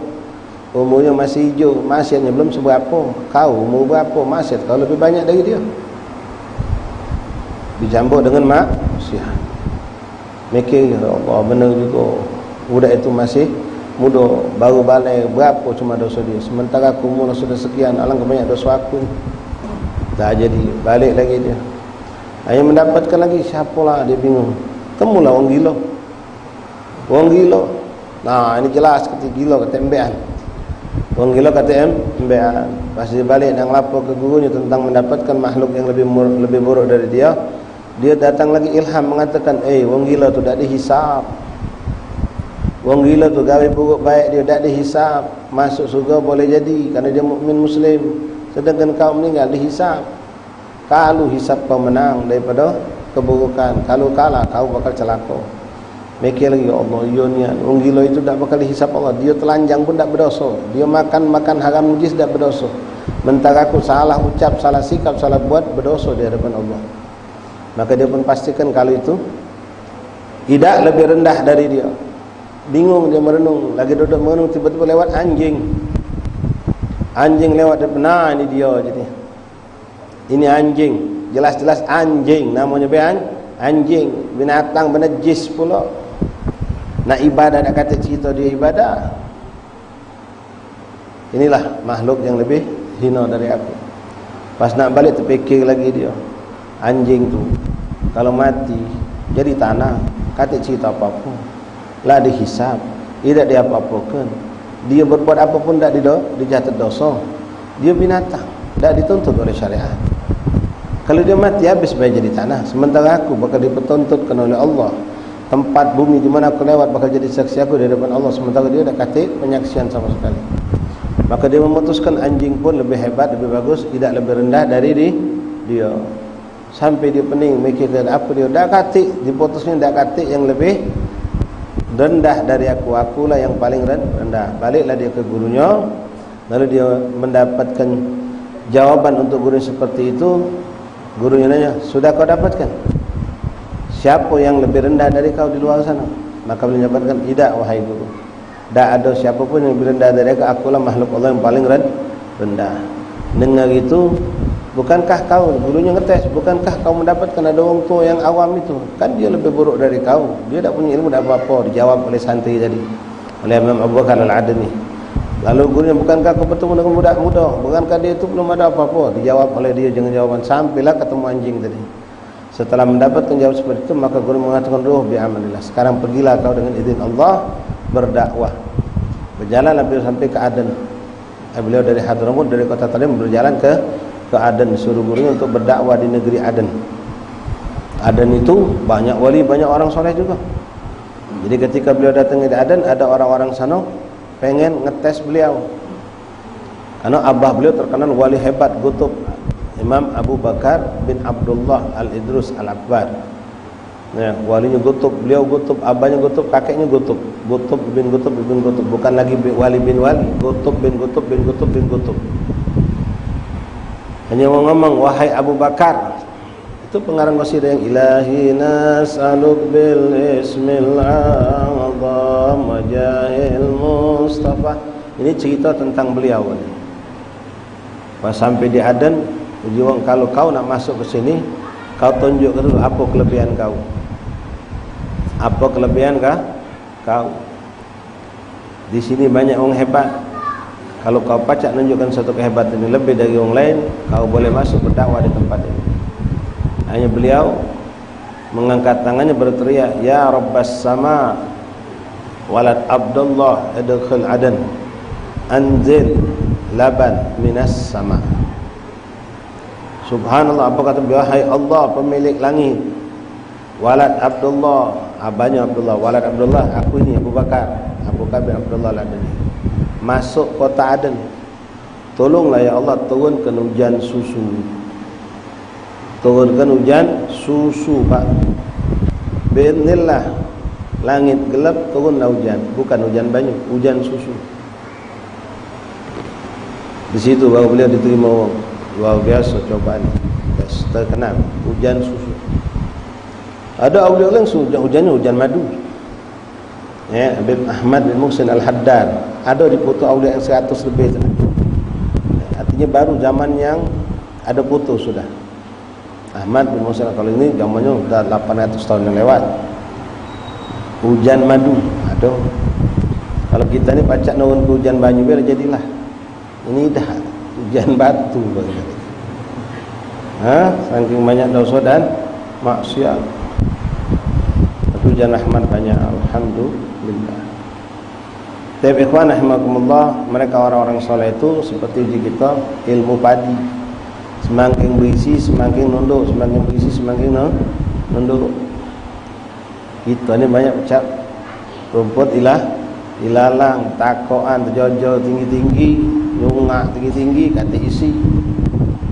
Umurnya masih hijau, maksiatnya belum seberapa. Kau umur berapa, maksiat kau lebih banyak dari dia." Dicampur dengan maksiat. Mikir, "Ya Allah, benar juga. Budak itu masih muda, baru balai, berapa cuma dosa dia. Sementara aku umur sudah sekian, alangkah banyak dosa aku ni." Tak jadi, balik lagi dia. Hanya mendapatkan lagi, siapalah, dia bingung. Temulah orang gila. Orang gila. Nah, ini jelas kata gila, kata embean. Orang gila kata em-, embean. Pas dia balik nak ngelapor ke gurunya tentang mendapatkan makhluk yang lebih mur-, lebih buruk dari dia, dia datang lagi ilham mengatakan, "Eh, wong gila tu dak dihisap. Wong gila tu gawe buruk baik dia dak dihisap. Masuk surga boleh jadi karena dia mukmin muslim. Sedangkan kau meninggal dihisap. Kalu hisap kau menang daripada keburukan, kalu kalah kau bakal celaka." Mikir lagi, "Ya Allah, iya nian. Wong gila itu dak bakal dihisap Allah. Dia telanjang pun dak berdosa. Dia makan, makan haram najis dak berdosa. Mentara aku salah ucap, salah sikap, salah buat, berdosa di hadapan Allah." Maka dia pun pastikan kalau itu idak lebih rendah dari dia. Bingung dia merenung, lagi duduk merenung, tiba-tiba lewat anjing. Anjing lewat, dia, "Nah, ini dia," jadi. "Ini anjing, jelas-jelas anjing, namanya be an-, anjing, binatang benejis pula." Nak ibadah, nak kata cerita dia ibadah. Inilah makhluk yang lebih hina dari aku. Pas nak balik, terpikir lagi dia, anjing tu kalau mati jadi tanah, katik cerita apa-apa. Lah dihisap, idak diapa-apakan. Dia berbuat apa pun dak dido-, dicatat dosa. Dia binatang, dak dituntut oleh syariat. Kalau dia mati, habis bae jadi tanah. Sementara aku bakal dipertuntutkan oleh Allah. Tempat bumi di mana aku lewat bakal jadi saksi aku di hadapan Allah, sementara dia dak katik penyaksian sama sekali. Maka dia memutuskan anjing pun lebih hebat, lebih bagus, tidak lebih rendah dari di-, dia. Sampai dia pening mikirkan apa dia. Dak katik, diputusnya dak katik yang lebih rendah dari aku. Akulah yang paling ren-, rendah. Baliklah dia ke gurunya, lalu dia mendapatkan jawaban untuk guru seperti itu. Gurunya nanya, "Sudah kau dapatkan? Siapa yang lebih rendah dari kau di luar sana?" Maka beliau mendapatkan, "Tidak, wahai guru." Dak ado siapo pun yang lebih rendah dari aku, akulah makhluk Allah yang paling ren-, rendah. Dengar itu, "Bukankah kau," gurunya ngetes, "bukankah kau mendapatkan ada orang tua yang awam itu? Kan dia lebih buruk dari kau. Dia dak punya ilmu dak apa-apa," dijawab oleh santri tadi, oleh Imam Abu Bakar Al-Adni. Lalu gurunya, "Bukankah kau bertemu dengan budak muda? Bukankah dia itu belum ada apa-apa?" Dijawab oleh dia dengan jawaban, sampailah ketemu anjing tadi. Setelah mendapatkan jawab seperti itu, maka guru mengatakan, "Ruh bi amalillah. Sekarang pergilah kau dengan izin Allah berdakwah." Berjalanlah beliau sampai ke Aden. Eh, beliau dari Hadramaut, dari kota Tarim, berjalan ke ke Aden, suruh gurunya untuk berdakwah di negeri Aden. Aden itu banyak wali, banyak orang soleh juga. Jadi ketika beliau datang di Aden, ada orang-orang sana pengen ngetes beliau. Karena abah beliau terkenal wali hebat, Gutub, Imam Abu Bakar bin Abdullah Al-Idrus Al-Akbar. Ya, walinya Gutub, beliau Gutub, abahnya Gutub, kakeknya Gutub. Gutub bin Gutub bin Gutub, bukan lagi bi-, wali bin wali, Gutub bin Gutub bin Gutub bin Gutub. Hanya mau ngomong, "Wahai Abu Bakar," itu pengarang qasidah yang, "Ilahi nas'aluk bil ismil a'zam wa jahil Mustafa." Ini cerita tentang beliau ni. Pas sampai di Aden, uji wong, "Kalau kau nak masuk ke sini, kau tunjukkan dulu apa kelebihan kau. Apa kelebihan kah? Kau. Di sini banyak orang hebat. Kalau kau pacak nunjukkan satu kehebatan yang lebih dari orang lain, kau boleh masuk berdakwah di tempat ini." Hanya beliau mengangkat tangannya, berteriak, "Ya Rabbas sama, walad Abdullah, idkhil Aden, anzil laban minas sama." Subhanallah, apa kata beliau? "Hai Allah, pemilik langit, walad Abdullah, abahnya Abdullah, walad Abdullah, aku ini Abu Bakar, Abu Bakar bin Abdullah Al-Adni, masuk kota Aden. Tolonglah ya Allah, turunkan hujan susu. Turunkan hujan susu, Pak. Biiznillah, langit gelap, turunlah hujan. Bukan hujan banyu, hujan susu." Di situ baru beliau diterima orang. Luar biasa cobaan. Terkenal, hujan susu. Ada aulia langsung hujan, hujannya hujan madu. Ya, Habib Ahmad bin Muhsin Al-Haddad. Ada di foto aulia yang seratus lebih tu. Artinya baru zaman yang ada foto sudah. Ahmad bin Muhsin, kalau ini zamannya sudah lapan ratus tahun yang lewat. Hujan madu, aduh. Kalau kita ni pacak nurun ke hujan banyu, biar jadilah. Ini dah hujan batu. Ha, saking banyak dosa dan maksiat. Tapi hujan rahmat banyak, alhamdulillah. Tapi ikhwan rahimakumullah, mereka orang-orang soleh itu seperti uji kita, ilmu padi. Semakin berisi, semakin nunduk, semakin berisi, semakin nu-, nunduk. Kita ni banyak pecak rumput ilah, ilalang, takokan, tejojo tinggi-tinggi, nyungak tinggi-tinggi, katik isi.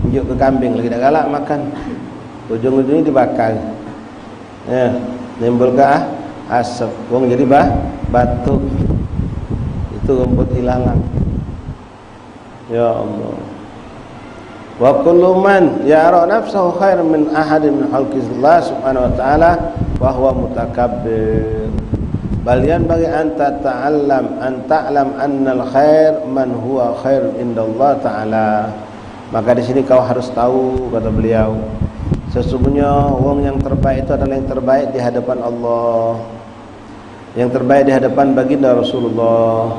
Tunjuk ke kambing lagi dak galak makan. Ujung-ujungnya dibakar. Ya, nimbulke ah, asap. Wong jadi ba-, batuk. Itu rumput ilalang. Ya Allah. "Wa kullu man yara nafsahu khairan min ahadin min khalqillah subhanahu wa ta'ala, wa huwa mutakabbir. Bal yanbaghi an tata'allam, an ta'lam annal khair man huwa khair indallah ta'ala." Maka di sini kau harus tahu, kata beliau, sesungguhnya wong yang terbaik itu adalah yang terbaik di hadapan Allah. Yang terbaik di hadapan baginda Rasulullah.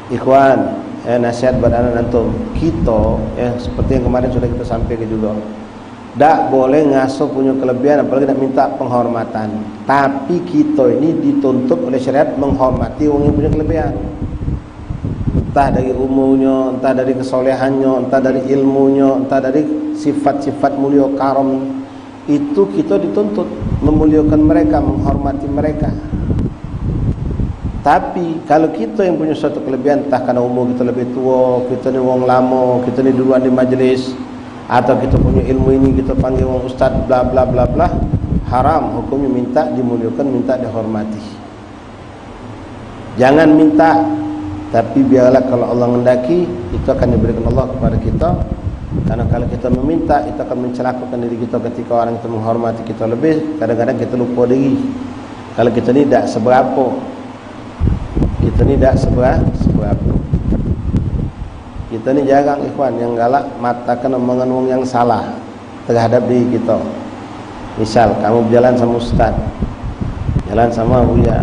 Ikhwan, eh, nasihat buat anak antum. Kita, eh, seperti yang kemarin sudah kita sampaikan juga, dak boleh ngasuh punya kelebihan, apalagi nak minta penghormatan. Tapi kita ini dituntut oleh syariat menghormati orang yang punya kelebihan. Entah dari umurnya, entah dari kesolehannya, entah dari ilmunya, entah dari sifat-sifat mulia karam, itu kita dituntut memuliakan mereka, menghormati mereka. Tapi kalau kita yang punya suatu kelebihan, entah karena umur kita lebih tua, kita ni wong lama, kita ni duluan di majlis, Atau kita punya ilmu ini, kita panggil orang ustaz, bla bla bla bla, haram hukumnya minta dimuliakan, minta dihormati. Jangan minta, tapi biarlah kalau Allah ngendaki, itu akan diberikan Allah kepada kita. Karena kalau kita meminta, itu akan mencelakakan diri kita ketika orang itu menghormati kita lebih. Kadang-kadang kita lupa diri. Kalau kita ni dak seberapa, kita ni dak sebera-, seberapa. Kita ni jarang, ikhwan, yang galak matakan omongan wong yang salah terhadap diri kita. Misal, kamu berjalan sama ustaz, jalan sama buya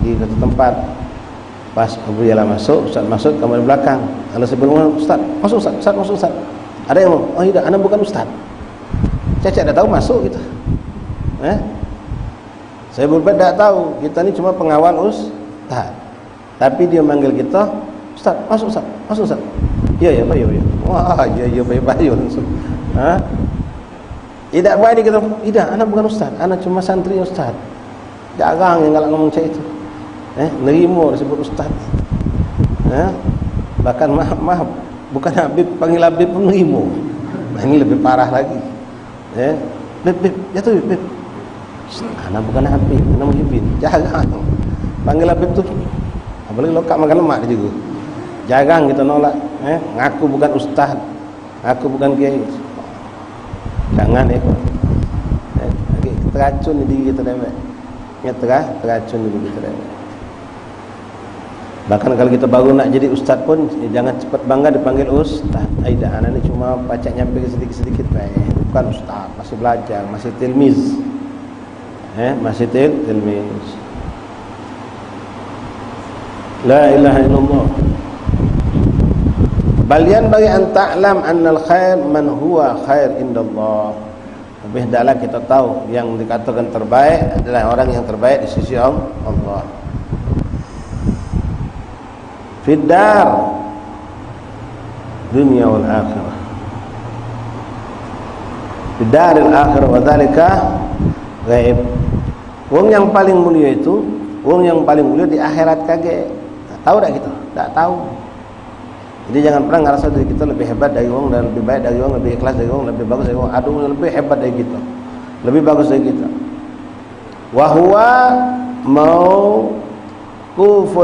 di satu tempat. Pas buya lah masuk, ustaz masuk, kamu di belakang. Kalau sebelum, "Ustaz, masuk ustaz, ustaz, masuk ustaz." Ada yang mau, "Oh tidak, anak bukan ustaz." Cecek dah tahu masuk gitu. Eh? Saya berbuat dak tahu, kita ni cuma pengawal ustaz. Tapi dia manggil kita, "Ustaz, masuk ustaz, masuk ustaz." "Iya, iya, payu, iya." Wah, iya, iya, payu, payu langsung. Ha? Tidak berani kita, "Tidak, anak bukan ustaz, anak cuma santri ustaz." Jarang yang galak ngomong cak itu. Eh, nerimo disebut ustaz. Eh, bahkan maaf, maaf, bukan Habib, panggil Habib pun nerimo. Nah, ini lebih parah lagi. Eh, "Bib, Bib, jatuh, Bib, Bib." Anak bukan Habib, anak Muhyiddin. Jarang. Panggil Habib tu, apalagi lokak makan lemak dia juga. Jarang kita nolak. Eh, ngaku bukan ustaz, ngaku bukan kiai. Jangan, eh. Eh, lagi teracun di diri kita dewek. Ya, terah-, teracun di diri kita dewek. Bahkan kalau kita baru nak jadi ustaz pun, ya, jangan cepat bangga dipanggil ustaz. Ai dah, anak ni cuma pacak nyampe sedikit-sedikit bae. Bukan ustaz, masih belajar, masih tilmiz. Eh, masih til-, tilmiz. La ilaha illallah. Bal yanbaghi an ta'lam annal khair man huwa khair indallah. Lebih hendaklah kita tahu yang dikatakan terbaik adalah orang yang terbaik di sisi Al-, Allah. Fid dar dunia wal akhirah. Fid daril akhirah wa dzalika ghaib. Wong yang paling mulia itu, wong yang paling mulia di akhirat kagek. Tahu dak kita? Dak tahu. Jadi jangan pernah ngerasa diri kita lebih hebat dari wong, dan lebih baik dari wong, lebih ikhlas dari wong, lebih bagus dari wong. Ada wong yang lebih hebat dari kita, lebih bagus dari kita. Wa huwa mauqufun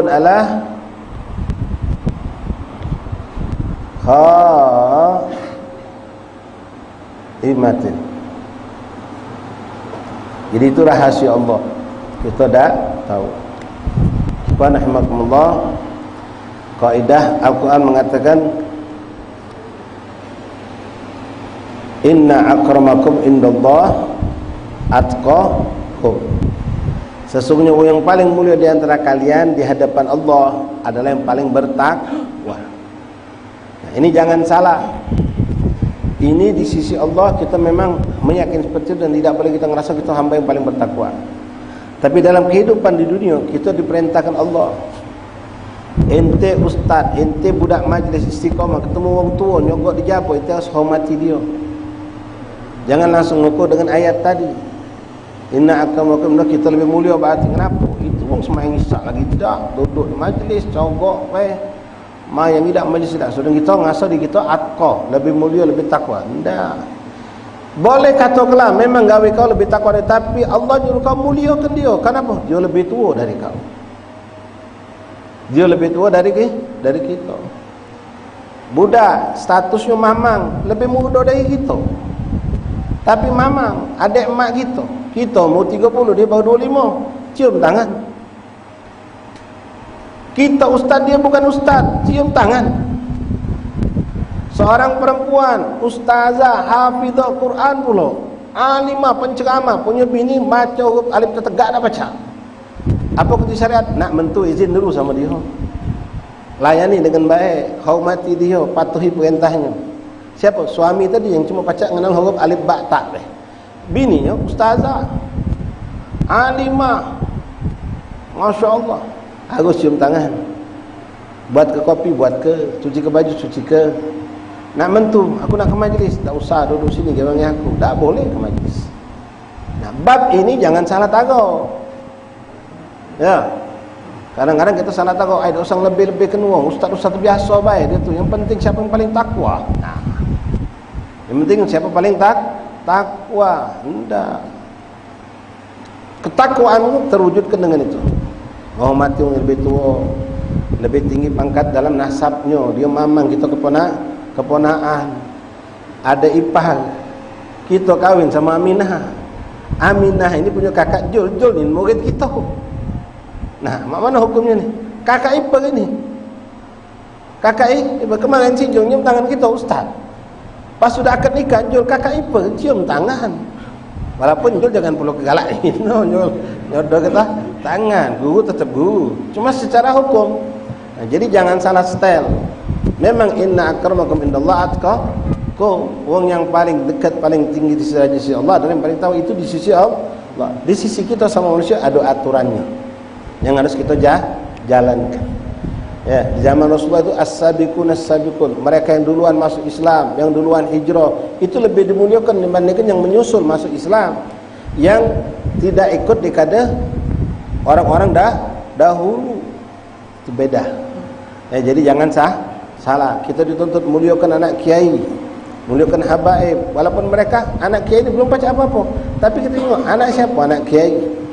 ala qaimatin. Jadi itu rahasia Allah. Kita dak tahu. Ikhwan rahimakumullah, kaidah Al-Quran mengatakan, "Inna akramakum indallah atqakum." Sesungguhnya orang yang paling mulia di antara kalian di hadapan Allah adalah yang paling bertakwa. Nah, ini jangan salah. Ini di sisi Allah kita memang meyakini seperti itu dan tidak boleh kita ngerasa kita hamba yang paling bertakwa. Tapi dalam kehidupan di dunia, kita diperintahkan Allah. Ente ustaz, ente budak majlis istiqomah, ketemu wong tua nyogok di jaba, ente harus hormati dia. Jangan langsung ngukur dengan ayat tadi. Inna akramakum, kita lebih mulia berarti kenapa? Itu wong sembahyang Isya lagi dak, duduk di majlis, cogok weh. Ma yang idak majlis idak. Sedang kita ngasa di kita atqa, lebih mulia, lebih takwa. Ndak. Boleh kata kelah, memang gawe kau lebih takwa, tapi Allah nyuruh kau muliakan dia. Kenapa? Dia lebih tua dari kau. Dia lebih tua dari ki-, dari kita. Budak, statusnya mamang, lebih muda dari kita. Tapi mamang, adik emak kita. Kita umur tiga puluh, dia baru dua lima. Cium tangan. Kita ustaz, dia bukan ustaz, cium tangan. Seorang perempuan, ustazah, hafizah Quran pula, alimah, penceramah, punya bini baca huruf alif tetegak dak pacak. Apa kata syariat? Nak mentu izin dulu sama dia. Layani dengan baik, hormati dia, patuhi perintahnya. Siapa? Suami tadi yang cuma pacak ngenal huruf alif ba ta deh. Bininyo ustazah, alimah, masya Allah, harus cium tangan. Buat ke kopi, buat ke, cuci ke baju, cuci ke. Nak mentu, aku nak ke majlis, tak usah duduk sini, gawangi aku. Tak boleh ke majlis. Nah, bab ini jangan salah taro. Ya. Kadang-kadang kita salah taro, ai, dak usah lebih-lebih ke nuwung. Ustaz-ustaz tu biasa bae dia tu. Yang penting siapa yang paling takwa. Nah. Yang penting siapa paling tak takwa, ndak. Ketakwaan tu terwujudkan dengan itu. Menghormati orang lebih tua, lebih tinggi pangkat dalam nasabnya. Dia mamang, kita keponak, keponakan. Ada ipar. Kita kawin sama Aminah. Aminah ini punya kakak Jul. Jul ni murid kita. Nah, mak mana hukumnya ni? Kakak ipar ini. Kakak, eh, kemarin si Jul nyium tangan kita, Ustaz. Pas sudah akad nikah, Jul kakak ipar cium tangan. Walaupun Jul jangan perlu kegalak, no, Jul nyodoh kita tangan, guru tetap guru. Cuma secara hukum. Nah, jadi jangan salah style. Memang inna akramakum indallah atqakum. Wong yang paling dekat, paling tinggi di sisi Allah adalah yang paling tahu itu di sisi Allah. Di sisi kita sama manusia ada aturannya. Yang harus kita ja-, jalankan. Ya, di zaman Rasulullah itu as-sabiqun as-sabiqun, mereka yang duluan masuk Islam, yang duluan hijrah, itu lebih dimuliakan dibandingkan yang menyusul masuk Islam, yang tidak ikut dekade orang-orang dah dahulu. Itu beda. Ya, jadi jangan sah, salah. Kita dituntut muliakan anak kiai, muliakan habaib, walaupun mereka anak kiai ini belum pacak apa-apa. Tapi kita tengok anak siapa, anak kiai.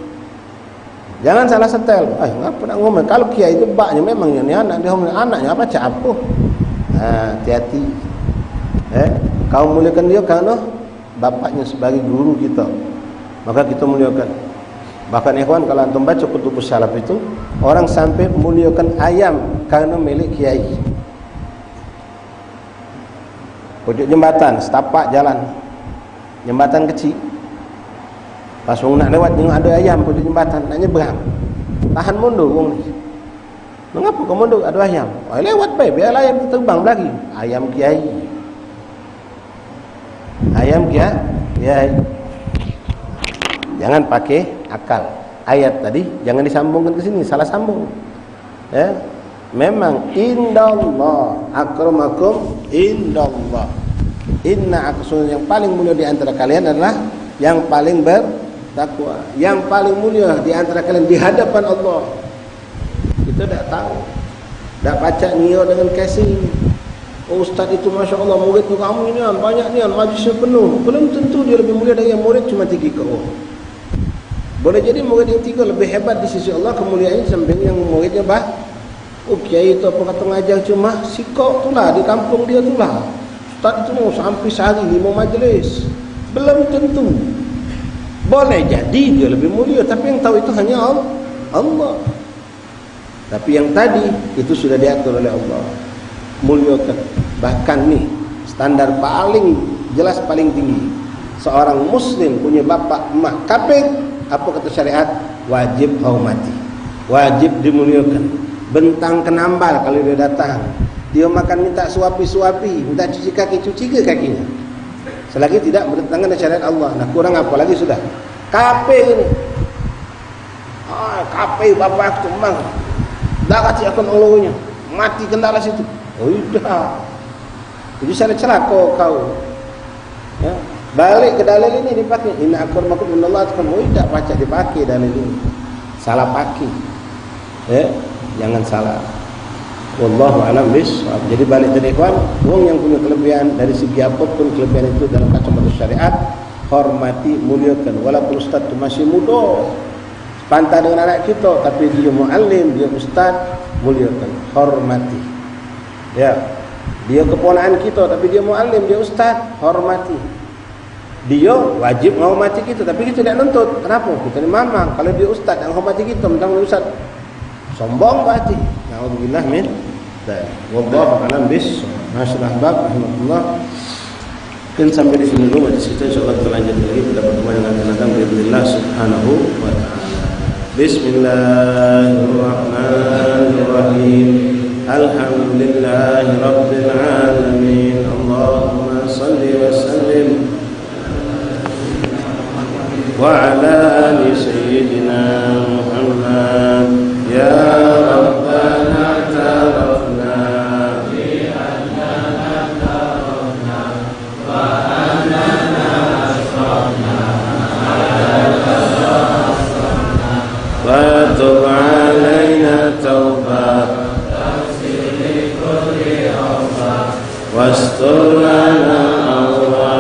Jangan salah setel. Eh, ngapa nak ngomel? Kalau kiai itu baknya memang yang ni anak dia ngomel, anaknya apa cak apa? Ha, hati-hati. Eh, kau muliakan dia kerana bapaknya sebagai guru kita. Maka kita muliakan. Bahkan ikhwan, kalau antum baca Kutubus Salaf itu, orang sampai muliakan ayam kerana milik kiai. Pucuk jembatan, setapak jalan. Jembatan kecil. Pas wong nak lewat, tengok ada ayam pucuk jembatan, nak nyebrang. Tahan mundur wong ni. Mengapa kau mundur? Ada ayam. Oh, lewat bae, biarlah ayam tu terbang belagi. Ayam kiai. Ayam kia-, kiai. Jangan pakai akal. Ayat tadi jangan disambungkan ke sini, salah sambung. Ya. Memang indallah akramakum indallah. Inna aksuna, yang paling mulia di antara kalian adalah yang paling bertakwa. Yang paling mulia di antara kalian di hadapan Allah. Kita dak tahu. Dak pacak ngira dengan casing. Oh, ustaz itu masya Allah murid tu kamu ni banyak ni, majlisnya penuh. Belum tentu dia lebih mulia dari yang murid cuma tiga orang. Boleh jadi murid yang tiga lebih hebat di sisi Allah kemuliaannya samping yang muridnya bah. Oh, kiai itu apa kata ngajar cuma sikok tu lah di kampung dia tu lah. Ustaz itu mau sampai sehari lima majlis. Belum tentu. Boleh jadi dia lebih mulia, tapi yang tahu itu hanya Al-, Allah. Tapi yang tadi itu sudah diatur oleh Allah. Muliakan. Bahkan nih standar paling jelas, paling tinggi. Seorang muslim punya bapak emak kafir, apa kata syariat? Wajib hormati. Wajib dimuliakan. Bentang kenambal kalau dia datang. Dia makan minta suapi-suapi, minta cuci kaki, cuci ke kakinya? Selagi tidak bertentangan dengan syariat Allah. Nah, kurang apa lagi sudah? Kafir ini. Ah, kafir bapak tu memang. Dah kati akan ulunyo. Mati kendala situ. Oh, idak. Jadi saya celaka kau. Ya. Balik ke dalil ini dipakai. Inna akramakum indallahi atqakum. Oh, idak pacak dipakai dalil ini. Salah pakai. Ya, jangan salah. Wallahu a'lam bissawab. Jadi balik tadi, kawan, wong yang punya kelebihan dari segi apapun kelebihan itu dalam kacamata syariat, hormati, muliakan. Walaupun ustaz tu masih muda, sepantar dengan anak kita, tapi dia muallim, dia ustaz, muliakan, hormati. Ya. Dia keponakan kita, tapi dia muallim, dia ustaz, hormati. Dia wajib menghormati kita, tapi kita tidak nuntut. Kenapa? Kita ni mamang. Kalau dia ustaz, tak menghormati kita, mentang dia ustaz. Sombong berarti. Naudzubillah min dzalik. Wallahu a'lam bis. Nah, sudah bab, rahmatullah. Mungkin sampai di sini dulu majlis kita, insyaallah kita lanjut lagi pada pertemuan yang akan datang, باذن الله سبحانه وتعالى. بسم الله الرحمن الرحيم. الحمد لله رب العالمين. اللهم صل وسلم وعلى آل سيدنا محمد. يا ربنا اعترفنا بأننا أسرفنا على فتب علينا توبة واستر لنا عوراتنا.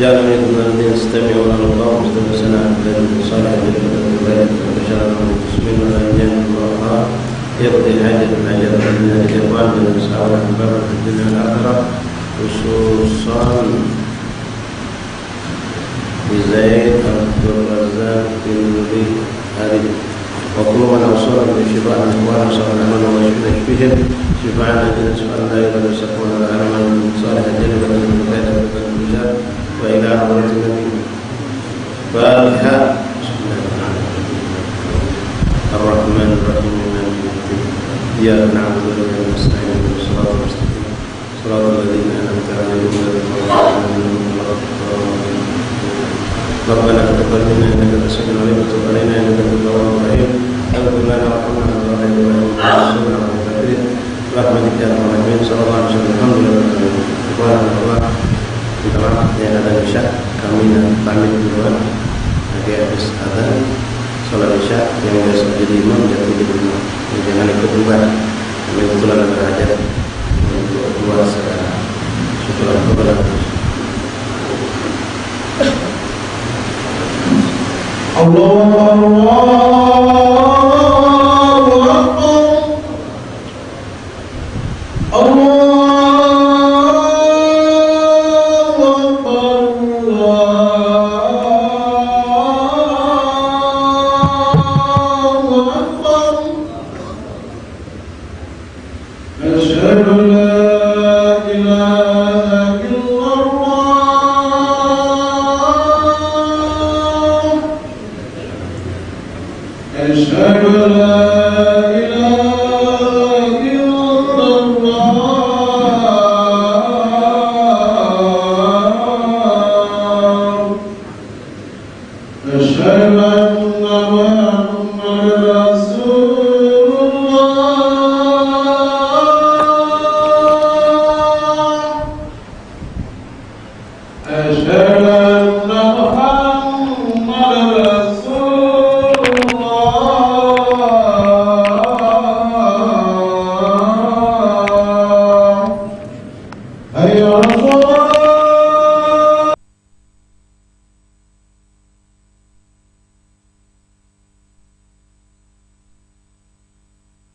يا أيها الذين استمعوا إلى الله واستمعوا سنة صالحة جنة البلد وبشر المسلمين أن ينفعها يقضي حاجة من حاجات الدنيا الإخوان من أصحاب الباب في الدنيا والآخرة خصوصا بزيد عبد الرزاق بن أبي أبي وكل من أوصانا بالشفاء من إخواننا صلى الله عليه وسلم ويشفيهم شفاء الذين شفاء لا يغادر سقما ولا ألما صالحا جانبا من الخير وإلى حضرة النبي. الفاتحة. بسم الله الرحمن الرحيم. الحمد لله. إياك نعبد وإياك نستعين. اهدنا الصراط المستقيم. صراط الذين أنعمت عليهم غير المغضوب عليهم ولا الضالين. ربنا تقبل منا إنك أنت السميع العليم وتب علينا إنك أنت التواب الرحيم. اغفر لنا وارحمنا أنت خير الراحمين وانصرنا على الكافرين. برحمتك يا أرحم الراحمين. صلى الله عليه وسلم. الحمد لله رب العالمين. Subhanallah. Minta maaf, yang ada Isya, kami nak pamit duluan. Lagi habis azan, sholat Isya, yang biasa jadi imam, jatuh jadi imam. Jadi jangan ikut juga. Kami kebetulan ada hajat untuk keluar sekarang. Syukur kepada Allah. Allahu Akbar, Allahu Akbar. Allahu Akbar, Allahu Akbar. أشهد أن لا إله إلا الله. أشهد أن لا إله إلا الله. أشهد أن محمدا رسول الله. أشهد